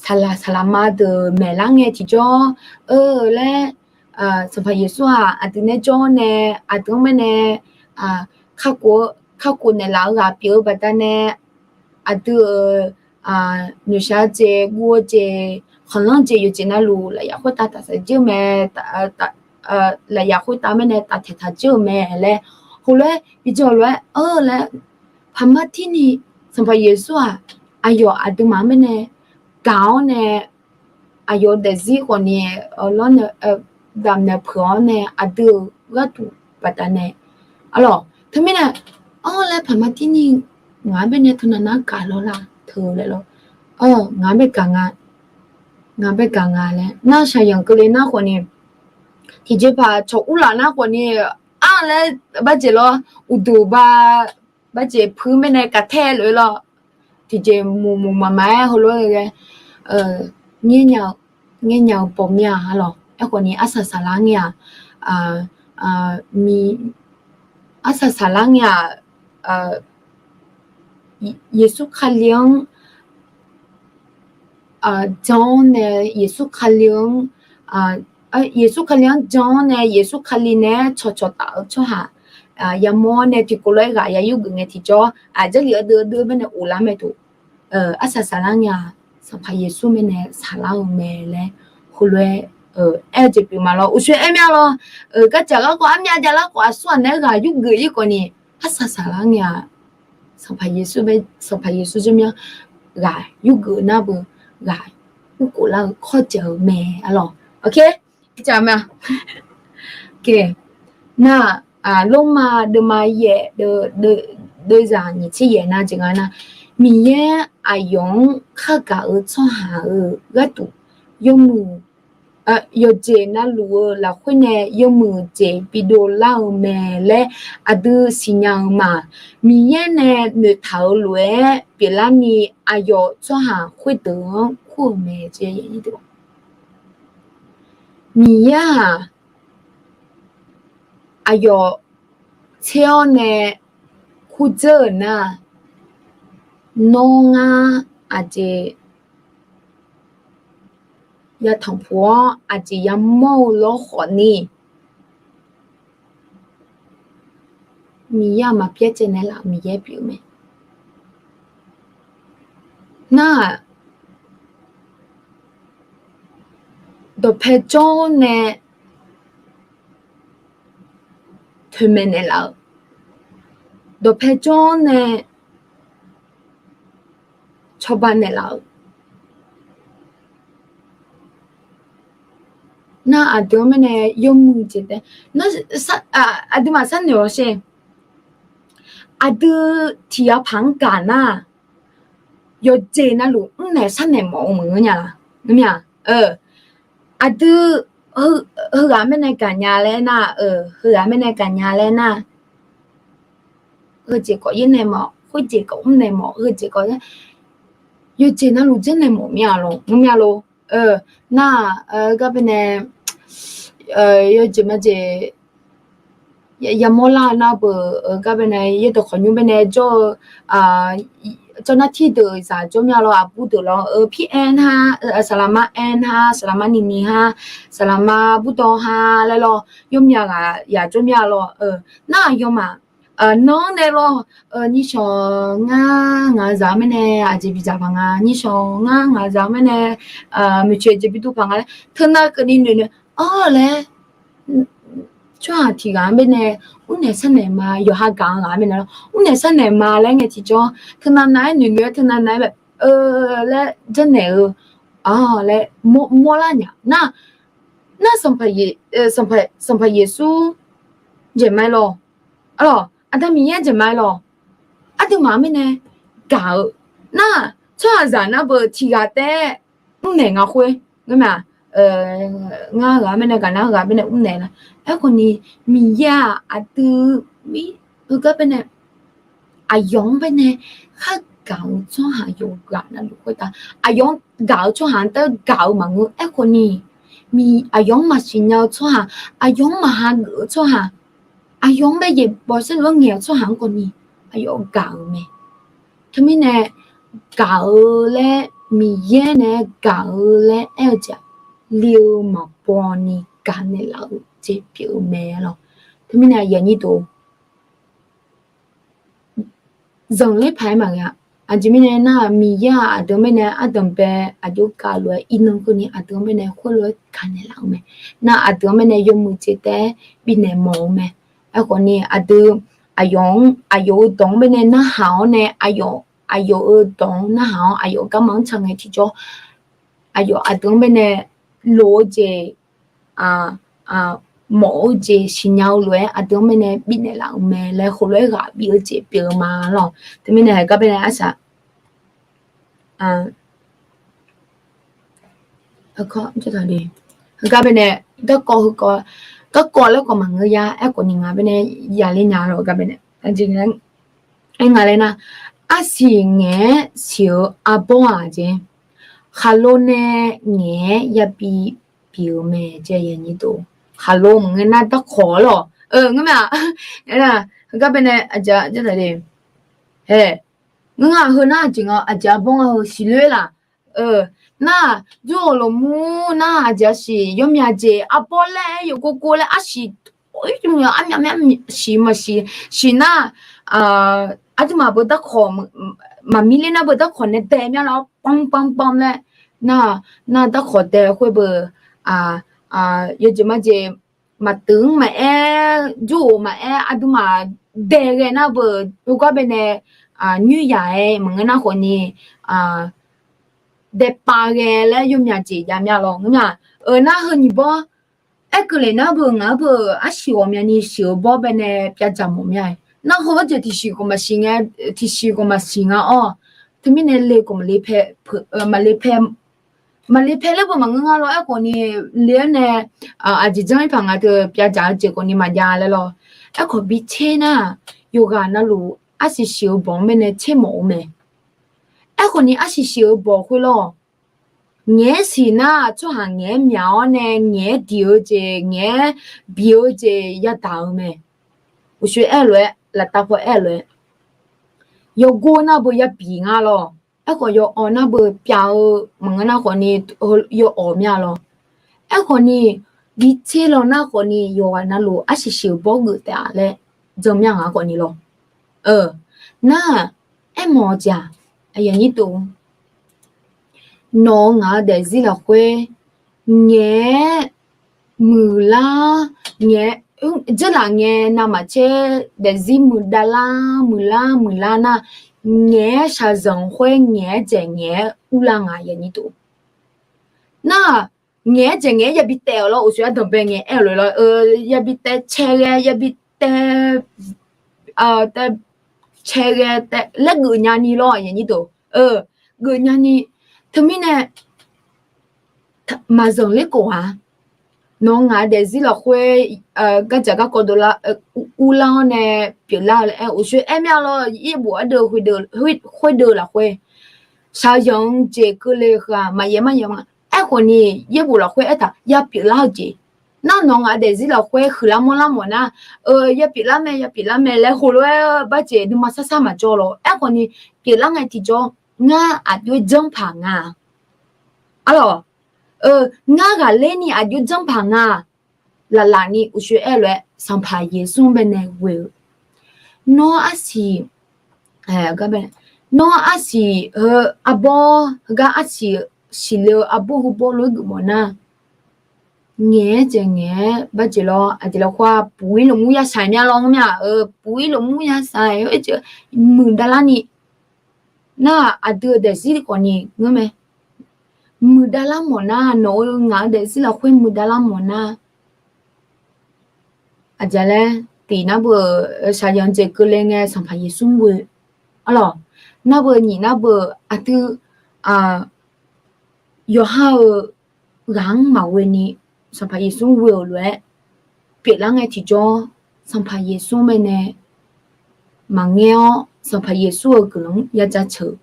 saqlaq saqlaqma deuq maeqlar ngae tiqjawr, eu, laer, Sanqpaq Yeqsur-aq aqdui nae jawr-awr nae, aqdui-anr baenae, kakhof naeqlaf-eu ghaq pyeuf-eu baqdanae, aqdui-euq noeqshaq-eu jeq, guv-eu jeq, khanqlanr jeq, yawqjeq navluf lafyaq khoertav tafsaq jir-eu mae, lafyaq khoertav baenae taftaeq taq jir-euq mae laer, heulof-aer bijan lof-aer, eu, laer, paqma tirni Sanqpaq Yeqsur-aq aqyawf aqduimaf-anr baenae gaq-awr nae, aqyawf-eu daefzir khawfni, lawrnae, damqnaeq peuq-awr nae aqdui-euq gharduq baqdanae, arlawq, teumirnae, anr laer paqma tirni ngaq-anr baenae teunav nar gaq lawr la teu laer lawr, ngaq-anr bae gaq nga, ngaq-anr bae gaq nga laer nar shaqyanq keuvle nar khawfni, tiqjeqpaq cawq urlaf nar khawfni, ar laer barjeq lawr, uqduq ba, barjeq puir baenae kaqtaer lof-aer lawr, tiqjeq muq muq maqmaq-aer heulof-aer ghae, ngaer nya-eu bawmir-a arlawq. Aerkhawfni arsaq saqlar ngae-aq, mi, arsaq saqlar ngae-aq, Yeqsur Kali-anr jan-awr nae, Yeqsur Kali-anr, Yeqsur Kali-anr jan-awr nae, Yeqsur Kali naeq-aer cawqcawq taf-eu tsawrhaq yamawr-awr nae tiqkawv lof-aer ghaq ya yurgeuf ngae tiqjawr, aqjarlif ardeuv ardeuv baenae of lar mae toq. Arsaq saqlar ngae-aq, Sanqpaq Yeqsur mae nae saqlar-eu mae laer heulof-aer aer-eu jeq pyeuf ma lawr. Uqshoe aer mya lawr. Gardzaq garkawv armyav jav larkawv aqsur ghaq naeq-aer ghaq yurgeuf ir khawfni, arsaq saqlar ngae-aq, Sanqpaq Yeqsur, Sanqpaq Yeqsur jawrmyanr ghaq yurgeuf nar beu, ghaq urkhof lar-eu kawrjaq-eu mae arlawq. Nar, Lormav deuvma yaef, deuvzaq nyiq tser yaef nar jeq nga nar, Miqyaer aqyawf-anr khargaq-eu tsawrhaq-euq gharduq yawmuiq yawqjeq navluf-eu lafkhoer nae yawmuiq jeq bidov lar-eu mae laer aqdui siqnya-eu ma. Miqyaer nae noeqtaq-euq lof-aer pyeuflarni aqyawf tsawrhaq khoerdeuq-anr kur-euq mae. Miqyaer-aq, aqyawf tser-awr nae kurdzeur-euq nar, nawr ngar aqjeq yatanq puq-awr aqjeq yamawr-eu lawr khawfni, Miqyaer-aq maqbyaer caev naeqlaf-euq Miqyaer pyeuf-eu mae. Nar-aq, dawqpae jawr-awr nae toeqmaeq naeqlaf-euq, dawqpae jawr-awr nae cawba naeqlaf-euq nar, aqdui-anr mirnae yawmuiq jeq taef. Aqduimaf sharnoeq-awr sher. Aqdui tiq ghaq paq-anr gaq nar, yawqjeq navluf mrnaeq sharnaeq mawf-eu maqngeur nya la? Ngeur mya. Aqdui heughaq mirnae gaqnya laer nar, heughaq mirnae gaqnya laer nar, heujeq khawf yaernaeq mawf, khoerjeq khawf mrnaeq mawf, heujeq khawf, yawqjeq navluf janrnaeq mawf mya lor, ngeur mya lor. Nar-aq, gar baenae yawjeq majeq yamawr lar-eu nar beuq, gar baenae yaerdawq khawqnymr baenae jawr-eu, jawr nar tirdeuq zaq jawr mya lor, aqbur deuq lor, eu, pir aer nar, saqlaqma aer nar, saqlaqma nini har, saqlaqma burdawr har laer lor, yawmya ghaq yaq jawr mya lor. Nar-aq, yawmaf nanr nae lor, nyirshawq ngar ngaq-eu zaq-anr mirnae aqjeq bidzaq paq nga, nyirshawq ngar ngaq-eu zaq-anr mirnae maeqtsoeq aqjeq biduv paq nga laer teunav keuvni noeqnoeq-awr laer, tsawrhaq tiq ghaq-anr baenae mrnaeq sharnaeq ma, yawqha gaq-eu ghaq-anr baenae lor, mrnaeq sharnaeq ma laer ngae tiqjawr, teunav nav-aer noeqnoeq-aer, teunav nav-aer bae, laer janrnaeq-eu laer mawrlar nya nar, nar, Sanqpaq Yeqsur jeq ma-aer lor, Aqda Miqyaer jeq ma-aer lor, aqduimaf-anr mirnae gaq-eu nar, tsawrhaqzaq nar beuq tiq ghaq taef-aer mrnaeq nga khoer, ngeur mya, ngar ghaq mirnae gaq nar, ghaq mirnae mrnaeq nar. Aerkhawfni, Miqyaer-aq aqdui mir heugar baenae aqyawf-anr baenae khar gaq-eu tsawrhaq yawqghaq navluf khoertav, aqyawf-anr gaq-eu tsawrhaq-anr taef-aer gaq-eu maqngeur. Aerkhawfni, aqyawf-anr maqsiqnya-eu tsawrhaq, aqyawf-anr maqha geuf-eu tsawrhaq, aqyawf-anr bae jeq bawqsaer lof-aer ngaeq-eu tsawrhaq-anr khawfni, aqyawf gaq-euq mae. Teumirnae gaq-eu laer, Miqyaer nae gaq-eu laer aer-eu jeq-aq, li-eu maqbaw ni gaqnaeq laf-eu jeq pyeuf-eu mae lor. Teumirnae aqyuif aqnyir deuq, zanqler paq-aer maqghae-a. Aqjeq mirnae nar, Miqyaer-aq aqdui-anr baenae ardanq bae aqjox gaq lof-aer irnan keuvni aqdui-anr baenae khoerlof-aer gaqnaeq laf-eu mae. Nar aqdui-anr baenae yawmuiq jeq taef-aer bifnaeq mawf-eu mae. Aerkhawfni aqdui aqyawf-anr, aqyawf-euq dawq-anr baenae narhaq-awr nae, aqyawf, aqyawf-euq dawq-anr narhaq-awr aqyawf garma-anr tsaq ngae tiqjawr, aqyawf aqdui-anr baenae loq-eu jeq, mawf-eu jeq siqnya-eu lof-aer aqdui-anr baenae bifnaeq laf-eu mae laer heulof-aer ghaq bif-eu jeq pyeuf-eu ma lor. Teumirnae heugar baenae arsaq heugar baenae garkawv heukawv, garkawv laer khawf maqngeur ya. Aerkhawfni ngaq baenae yaler nya lor, gar baenae aer nga laer nar, arsiq ngaeq-aer siq-eu arbawr-aq jeq, khaqlo nae ngaeq-aer yabi pyeuf-eu mae. Khaqlo maqngeur nar darkawq lor, ngeur mae-aq. Heugar baenae aqjeq, hae, ngeur nga heu nar aqjeq nga, aqjeq arbawr nga heu siqloer laf. Nar, jawr-euq lawqmur nar aqjeq arsiq yawmyaq jeq arbawr laer yawqgov gov laer arsiq, armyaq mya siq maqsiq, siq nar, aqduimaf beu darkawq, maqmir ler nar beu darkawq nae dae mya lor, pam pam pam laer. Nar, nar darkawq dae khoer beu, yawjeq majeq, maqteuq-anr maqaer, jur-euq maqaer, aqduimaf dae ghae nar beu, heugar baenae nyoer yaq-aer maqngeur nar khawfni, daepav ghae laer yawmyaq jeq jav mya lor, ngeur mya. Nar heu nyiq bawr aerkeuv lef nar beu, ngaq-anr beu arsiq ghawqmyani siq-eu bawr baenae pyavdzaq mawf mya-aer. Nar heu-anr jeq tiqsiq khawf maqsiq nga, tiqsiq khawf maqsiq nga-awr, teumirnae le khawf maqle pae, maqle pae, maqle pae laer beu maqngeur nga lawr. Aerkhawf ni le-aer nae aqjeq janr-ir paq nga teu pyavdzaq-eu jeq khawf ni maqjav laer lawr. Aerkhawf bi tser nar, yawqghaq navluf arsiq siq-eu bawq-anr baenae tser mawf-eu mae. Aerkhawf ni arsiq siq-eu bawq khoer lawr, ngaeq-aer siq nar tsawrhaq ngaeq-aer myaq-awr nae ngaeq-aer diq-eu jeq, ngaeq-aer biq-eu jeq yadaq-eu mae. Uqshoe aer-eu lof-aer, laftav paw aer-eu lof-aer, yawgor nar beu yabiq nga lawr. Aerkhawf yawawq nar beu pyav-eu maqngeur nar khawf ni yawawq mya lawr. Aerkhawf ni bi tser lawr nar khawf ni yawqghaq navluf arsiq siq-eu bawr geuf taef-a laer jan mya nga khawf ni lawr. Nar, aermawf-eu jeq-aq, nawq-eu ngaq-eu daefzir lafkhoer ngaeq-aer muiqlar, ngaeq-aer, dzeurlaf ngae navmaqtser daefzir muiqdavlar muiqlar muiqlar nar, ngaeq-aer shaqzanq khoer ngaeq-aer dzaeq ngaeq-aer urlar nga. Nar, ngaeq-aer dzaeq ngaeq-aer yabi taev-awq lawr. Uqshoe ardanqbae ngae aer-eu lof-aer lawr, yabi taev cae ghae, yabi taev, taev cae ghae taev laer geufnya ni lawr. Geufnya ni, teumirnae maqzanq ler khof-a. Nawq-eu ngaq-eu daefzir lafkhoer gardzaq garkawv dovlar, urlar-awr nae pyeuflar-eu laer aer-eu uqshoe aer mya lawr. Yaerbof ardeuv khoerdeuv lafkhoer shaqzanq-eu jeq keuvle heu-aq maqyaef maqyaef ma. Aerkhawf ni yaerbof lafkhoer aertaq ya pyeuflar-eu jeq. Nar nawq-eu ngaq-eu daefzir lafkhoer huiqlar manrlar mawf nar, ya pyeuflar mae ya pyeuflar mae laer heulof-aer barjeq nuima sarsar maqjawr lawr. Aerkhawf ni pyeuflar ngae tiqjawr ngar aqjox-aer janrpaq nga. Arlawq, ngar ghaqler ni aqjox-aer janrpaq nga. Laflaf ni uqshoe aer-eu lof-aer Sanqpaq Yeqsur-anr baenae ghoe-eu, nawr arsiq, nawr arsiq heu arbawr heugar arsiq siqle-eu arbawr heubawr lof-aer geufmawf nar, ngaeq-aer dzaeq ngaeq-aer barjeq lawr, aqjeq lafkhoer-aq puq-ir lmqmr yashaq mya lawr ngeur mya-a. Puq-ir lmqmr yashaq-aer muiqdavlar ni, nar aqdui-eu daefzir khawf ni ngeur mae. Muiqdavlar mawf nar, nawq-eu ngaq-eu daefzir lafkhoer muiqdavlar mawf nar, aqjeq laer tiq nar beu, shaqzanq jeq keuvle ngae Sanqpaq Yeqsur ghoe. Arlawq, nar beu nyiq nar beu aqdui, yawqha-euq ghaq-anr maqghoe ni Sanqpaq Yeqsur ghoe-euq lof-aer pyeuflar ngae tiqjawr Sanqpaq Yeqsur baenae maqngaer-awr Sanqpaq Yeqsur-euq guiqlanq-anr ya jaceuq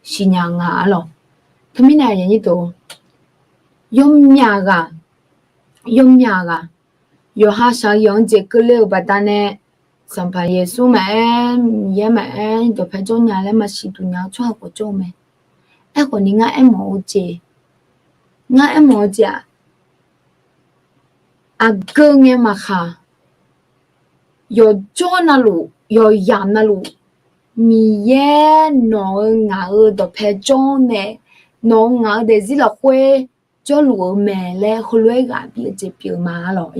siqnya nga. Arlawq, teumirnae yawmyaq ghaq, yawmyaq ghaq, yawqha shaqzanq-anr jeq keuvle-euq baqdanae Sanqpaq Yeqsur maqaer, Miqyaer maqaer, dawqpae jawr nya laer maqsiq duq nya-eu tsawrhaq khawf jawr-eu mae. Aerkhawf ni ngar aermawf-eu jeq, ngar aermawf-eu jeq-aq, aqgeu ngae maqkhaq, yawqjawr navluf, yawqyamq navluf, Miqyaer nawq-eu ngaq-eu dawqpae jawr mae, nawq-eu ngaq-eu daefzir lafkhoer jawrluf-eu mae laer heulof-aer ghaq bif-eu jeq pyeuf-eu ma. Arlawq,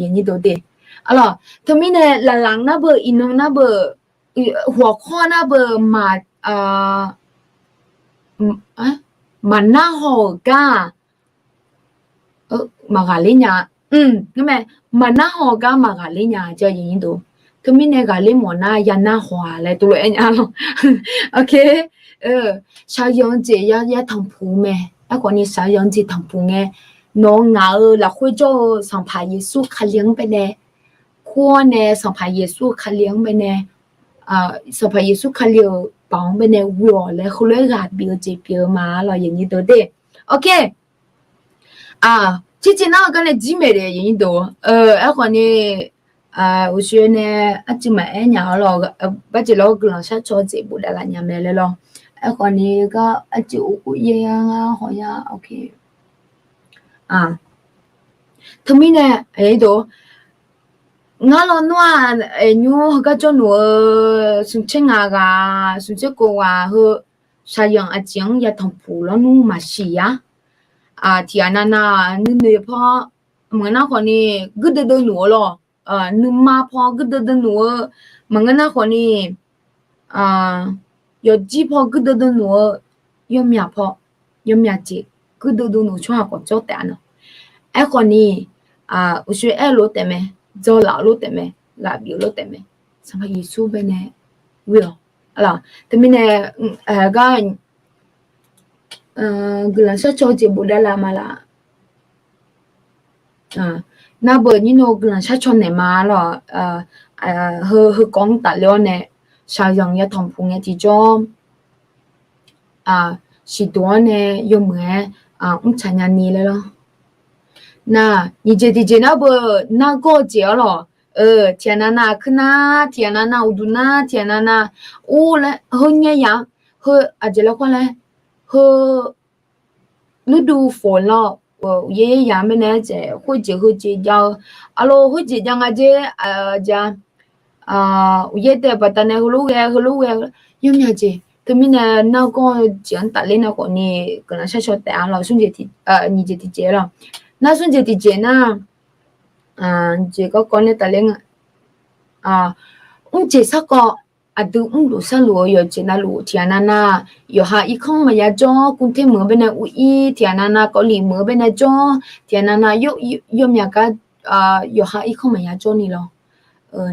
arlawq, teumirnae laqlaq nar beu, iqnan nar beu, hawqkhawr nar beu, maq, maqnar haw-euq gar maqghaqler nya. Maqnar haw-eu gar maqghaqler nya. Teumirnae ghaqler mawf nar yanar haw-a laer tuvlof-aer nya lawq. Shaqzanq-eu jeq ya tanqpuq mae. Aerkhawf ni shaqzanq-eu jeq tanqpuq ngae, nawq-eu ngaq-eu lafkhoer jawr-eu Sanqpaq Yeqsur Kali-anr baenae, kur-awr nae Sanqpaq Yeqsur Kali-anr baenae, Sanqpaq Yeqsur Kali-euq baoq-anr baenae ghoe-awq laer heulof-aer ghaq bif-eu jeq pyeuf-eu ma. Arlawq, yawnyir deuq de. Aqcirciv nar-eu gar nae jir maeq de yawnyir deuq. Aerkhawf ni uqshoe nae arcuiv maqaer nya-awr lawq, barjeq lawr guiqlanq sharcaw-eu jeq bofdav laf nya mae laer lawr. Aerkhawf ni gar arcuiv uqkhof yaer ngar haw ya. Teumirnae, ngar lawnmr-aq, aqnymr heugar jawrluf-eu smqtser ngaq ghaq, smqtser khof ghaq heu, shaqzanq aqjeq-anr ya tanqpuq lawnmr maqsiq-a. Tiqghaq navnav nuinoeq paw maqngeur nar khawf ni guirdeuv deuv luf-eu lawq. Nuima paw guirdeuv deuv luf-eu maqngeur nar khawf ni, yawqjir paw guirdeuv deuv luf-eu, yawmyaq paw, yawmyaq jeq guirdeuv deuv luf tsawrhaq khawf jawr taef-a na. Aerkhawf ni, uqshoe aer-eu lof taef mae, dzawlaf-eu lof taef mae, ghaq bif-eu lof taef mae, Sanqpaq Yeqsur baenae ghoe-awq. Teumirnae, gar Guiqlanq sharcaw jeq bofdav laf ma laf. Nar beuq nyir no guiqlanq sharcaw naeq ma lawq. Heu, heukawv-anr tafler-awr nae, shaqzanq yatanq puq ngae tiqjawr, siqduq-awr nae yawmuiq-aer mrtsaq nyani laer lawr. Nar, nyiq jeq tiqjeq nar beuq nargawr-eu jeq-awr lawq. Tiqghaq nav nav aqkuir nar, tiqghaq nav nav uqduq nar, tiqghaq nav nav ur laer heu nyaer ya, heu aqjeq laer khawr laer, heu lurduv foq lawr, uqyaer yaer ya mirnae-aer jeq khoerjeq heujeq jav-eu, aqloq khoerjeq jav nga jer, ja, uqyaer daef baqdanae heulof ghae heulof ghae, yawmya jeq. Teumirnae nargawr-eu jeq-anr tafler nae khawfni guiqlanq sharcaw taef-a lawq. Smr jeq tiq, nyiq jeq tiqjeq lawq. Nar smr jeq tiqjeq nar, jeq kawv kawv nae tafler nga. Mrjeq sarkawv aqdui mrluf sharluf-eu yawqjeq navluf tiqghaq nav nav, yawqha irkanr maqya jawr, กรุงเทพ meuq-eu baenae ur-ir, tiqghaq nav nav เกาหลี meuq-eu baenae jawr, tiqghaq nav nav yawmya gar yawqha irkanr maqya jawrni lawr.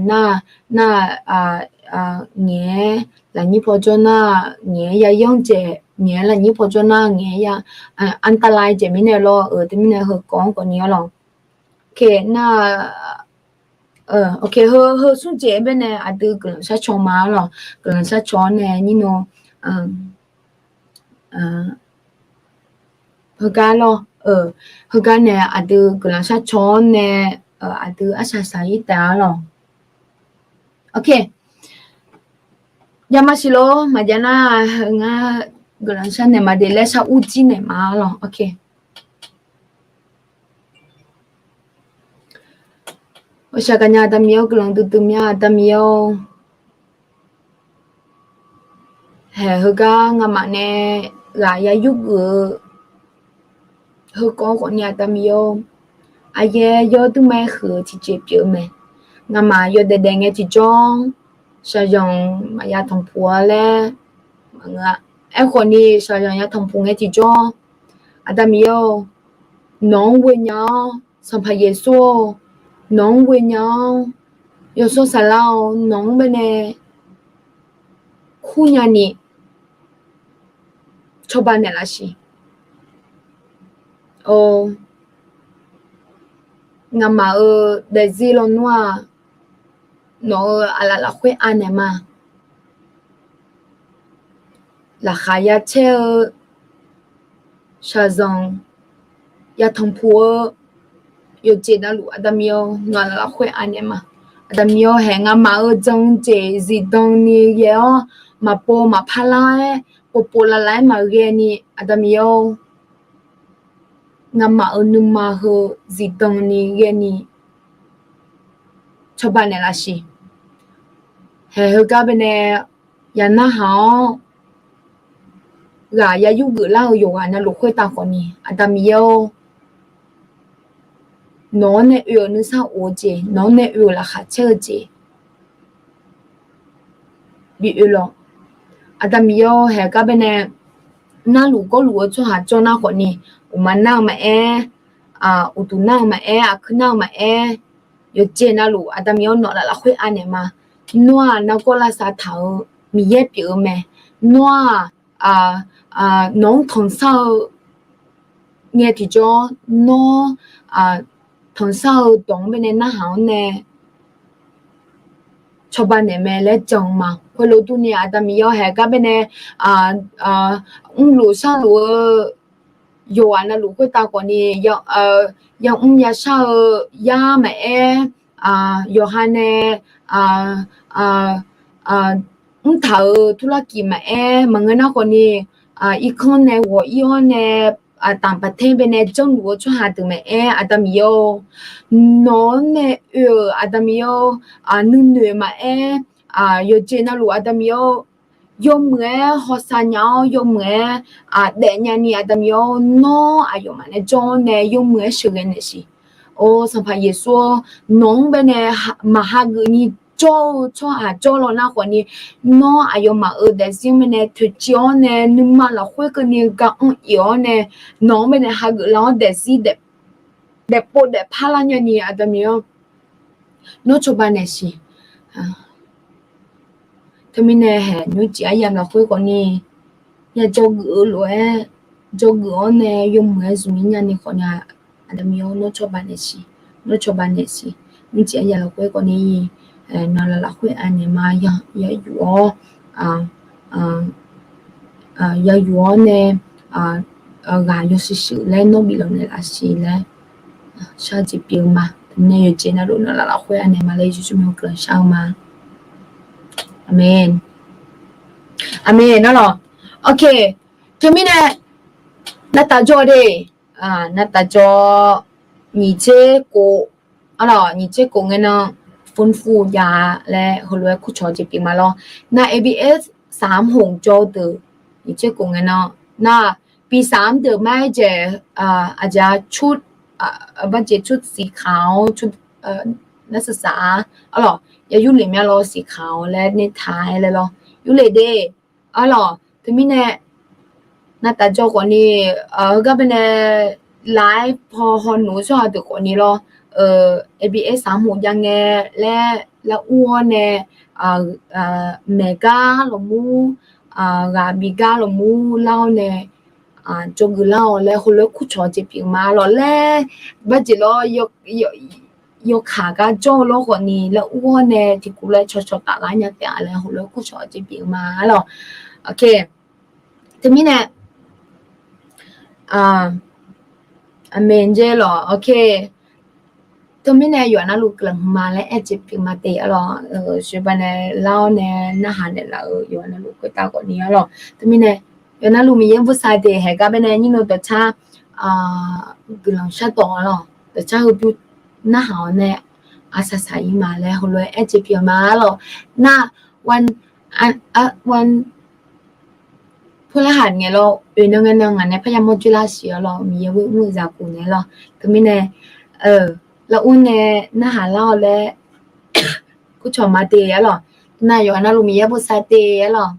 Nar, nar, ngaeq-aer lafnyir paw jawr nar, ngaeq-aer ya yanr jaeq, ngaeq-aer lafnyir paw jawr nar, ngaeq-aer ya อันตราย jeq mirnae lawr-eu, teumirnae heukawv-anr khawfni-awr lawq. Nar, heu, heu smr jeq baenae aqdui guiqlanq sharcaw ma-a lawq. Guiqlanq sharcaw-awr nae nyir no, heugar lawr, heugar nae aqdui guiqlanq sharcaw-awr nae, aqdui arsaq saq-ir taef-a lawq. Javma siq lor, maqjav nar, ngar guiqlanq shar naeq ma de laer shar ur jir naeq ma-a lawq. Ghawqshaq gaqnya Aqda Miqyaer-or, guiqlanq duidui mya Aqda Miqyaer-or, haeq heugar ngamaf nae ghaq ya yurgeuf-eu heukawv khawfni Aqda Miqyaer-or, aqyaer yawr dmr ma-aer huiq-eu tiqjeq pyeuf-eu mae. Ngamaf yawdaef daef ngae tiqjawr, shaqzanq maqya tanqpuq-a laer maqngeur-a. Aerkhawfni shaqzanq ya tanqpuq ngae tiqjawr, Aqda Miqyaer-or, nawq-anr ghoenya-awr, Sanqpaq Yeqsur-or, nawq-anr ghoenya-awr, yawshawr saflar-awr nawq-anr baenae kurnya ni cawba naeqlaf siq. Or, ngamaf-euq daefzir lawnmr-aq, nawq-euq aqlaf lafkhoer anaeq ma. Laqkhaq ya caer-eu shaqzanq ya tanqpuq-eu yawqjeq navluf Aqda Miqyaer-or, nawq-euq aqlaf lafkhoer anaeq ma. Aqda Miqyaer-or, haeq ngamaf-euq jan-eu jeq zifdan ni ghae-awr, maqpov maqpar lar-aer, povpov lavlav-aer maqghae ni Aqda Miqyaer-or, ngamaf-euq nuima heu zifdan ni ghae ni cawba naeqlaf siq. Haeq heugar baenae ya narhaq-awr, ghaq ya yurgeuf lar-eu yawqghaq navluf khoertav khawfni Aqda Miqyaer-or, nawq-anr nae oe-euq nuisar of-eu jeq, nawq-anr nae oe-euq laqkhaq caer-eu jeq bi oe lawq. Aqda Miqyaer-or, haeq gar baenae narluf gawrluf-eu tsawrhaq jawr nar khawfni, uqma nar-eu maqaer, uqduq nar-eu maqaer, aqkuir nar-eu maqaer, yawqjeq navluf Aqda Miqyaer-or, nawq laflaf khoer anaeq ma. Nawr-aq nargawr lavsav taq-eu Miqyaer pyeuf-eu mae. Nawr-aq, nawq-anr tanqsar-eu ngae tiqjawr, nawr tanqsar-eu dawq-anr baenae narhaq-awr nae cawba naeq mae laer jan ma. Khoerlof durni Aqda Miqyaer-or, haeq gar baenae mrluf sharluf-eu yawqghaq navluf khoertav khawfni, yamr yashar-eu yar maqaer, yawqha nae mrtaq-euq turlarkif maqaer, maqngeur nar khawfni, irkanr nae ghawq-ir-awr nae, taq paqtaer baenae janrluf-eu tsawrhaq deuq maqaer, Aqda Miqyaer-or, nawq-anr nae oe-euq Aqda Miqyaer-or, nuinoeq maqaer, yawqjeq navluf Aqda Miqyaer-or, yawmuiq-aer hawsav nya-awr, yawmuiq-aer daefnya ni Aqda Miqyaer-or, nawr aqyawfmaf nae jawr-awr nae yawmuiq-aer sheuqghae naeq siq. Or Sanqpaq Yeqsur-or, nawq-anr baenae maqhageuf ni jawr-eu tsawrhaq jawr law nar khawfni, nawr aqyawfmaf-euq daefzir-anr baenae toeqciv-awr nae nuima lafkhoer keuvni ga anr-iq-awr nae, nawq-anr baenae hageuf lar-awr daefzir daefpov daefpar lar nya ni Aqda Miqyaer-or, nawr cawba naeq siq. Teumirnae haeq nymrcif aryamq lafkhoer khawfni, yajawr geuf-eu lof-aer dzawgeuf-awr nae yawmuiq-aer zmq-ir nyani khawfni, aqda Miqyaer-or, nawr cawba naeqsiq, nawr cawba naeqsiq. Nymrcif aryaq lafkhoer khawfni, nawq laf lafkhoer anaeq ma, yayuf-awr, yayuf-awr nae, ghaq yawshuif shuif laer nawr bif lawq naeqlaf siq laer shar jeq pyeuf-eu ma. Teumirnae yawqjeq navluf nawq laf lafkhoer anaeq ma laer Yeqsur myanr guiqlanq shar-eu ma. Aqmeq. Aqmeq nar lawq. Ok. Teumirnae navtaf jawr de, navtaf jawr nyiq tser kof, arlawq, nyiq tser kof ngae nan 丰富 jav-a laer heulof-aer kurcawq jeq pyeuf ma lawr. Nar A B S สามหก jawr-eu deuq, nyiq tser kof ngae nan, nar ปีสาม deuq ไม้เจ็ด aqjeq-a ชุด ไม้เจ็ด ชุดสีขาว ชุดนักศึกษา arlawq, ya yurlef mya lawr สีขาว laer nae taq-aer laer lawr, yurlef de. Arlawq, teumirnae navtaf jawr khawfni, heugar baenae ไลฟ์ paw haw noeq-eu tsawrhaq deuq khawfni lawr, A B S สามหก jav ngae laer lar ur-awr nae, maeq gar lawqmur, ghaq bi gar lawqmur lar-awr nae, dzawgeuf lar-awq laer heulof-aer kurcawq jeq pyeuf ma lawq laer, barjeq lawr yawkaq gar jawr-eu lawr khawfni laer ur-awr nae tiqkawv lof-aer cawqcawq taflar nya taef-a laer heulof-aer kurcawq jeq pyeuf ma lawq. Ok. Teumirnae aqmeq jeq lawq. Ok. Teumirnae yawqha navluf guiqlanq huiqma laer aer jeq pyeuf ma taef-a lawq. Sheuqbaq nae lar-awr nae narhaq naeqlaf-euq yawqha navluf khoertav khawfni-a lawq. Teumirnae yawqha navluf Miqyaer bosav de haeq gar baenae nyir nov dawqcar guiqlanq shardawq-a lawq. Dawqcar heubymr narhaq-awr nae aqsaqsaq-ir ma laer heulof-aer aer jeq pyeuf ma lawq. Nar วันพฤหัส ngae lawr, oeq nan ngae nan ngaq nae parya mawr dzoerlar siq-a lawq, Miqyaer ghoer mr-eu zaqguq naeq-a lawq. Teumirnae lar ur nae narhaq lar-awr laer kurcawq ma de-a lawq. Nar yawqha navluf Miqyaer bosav de-a lawq.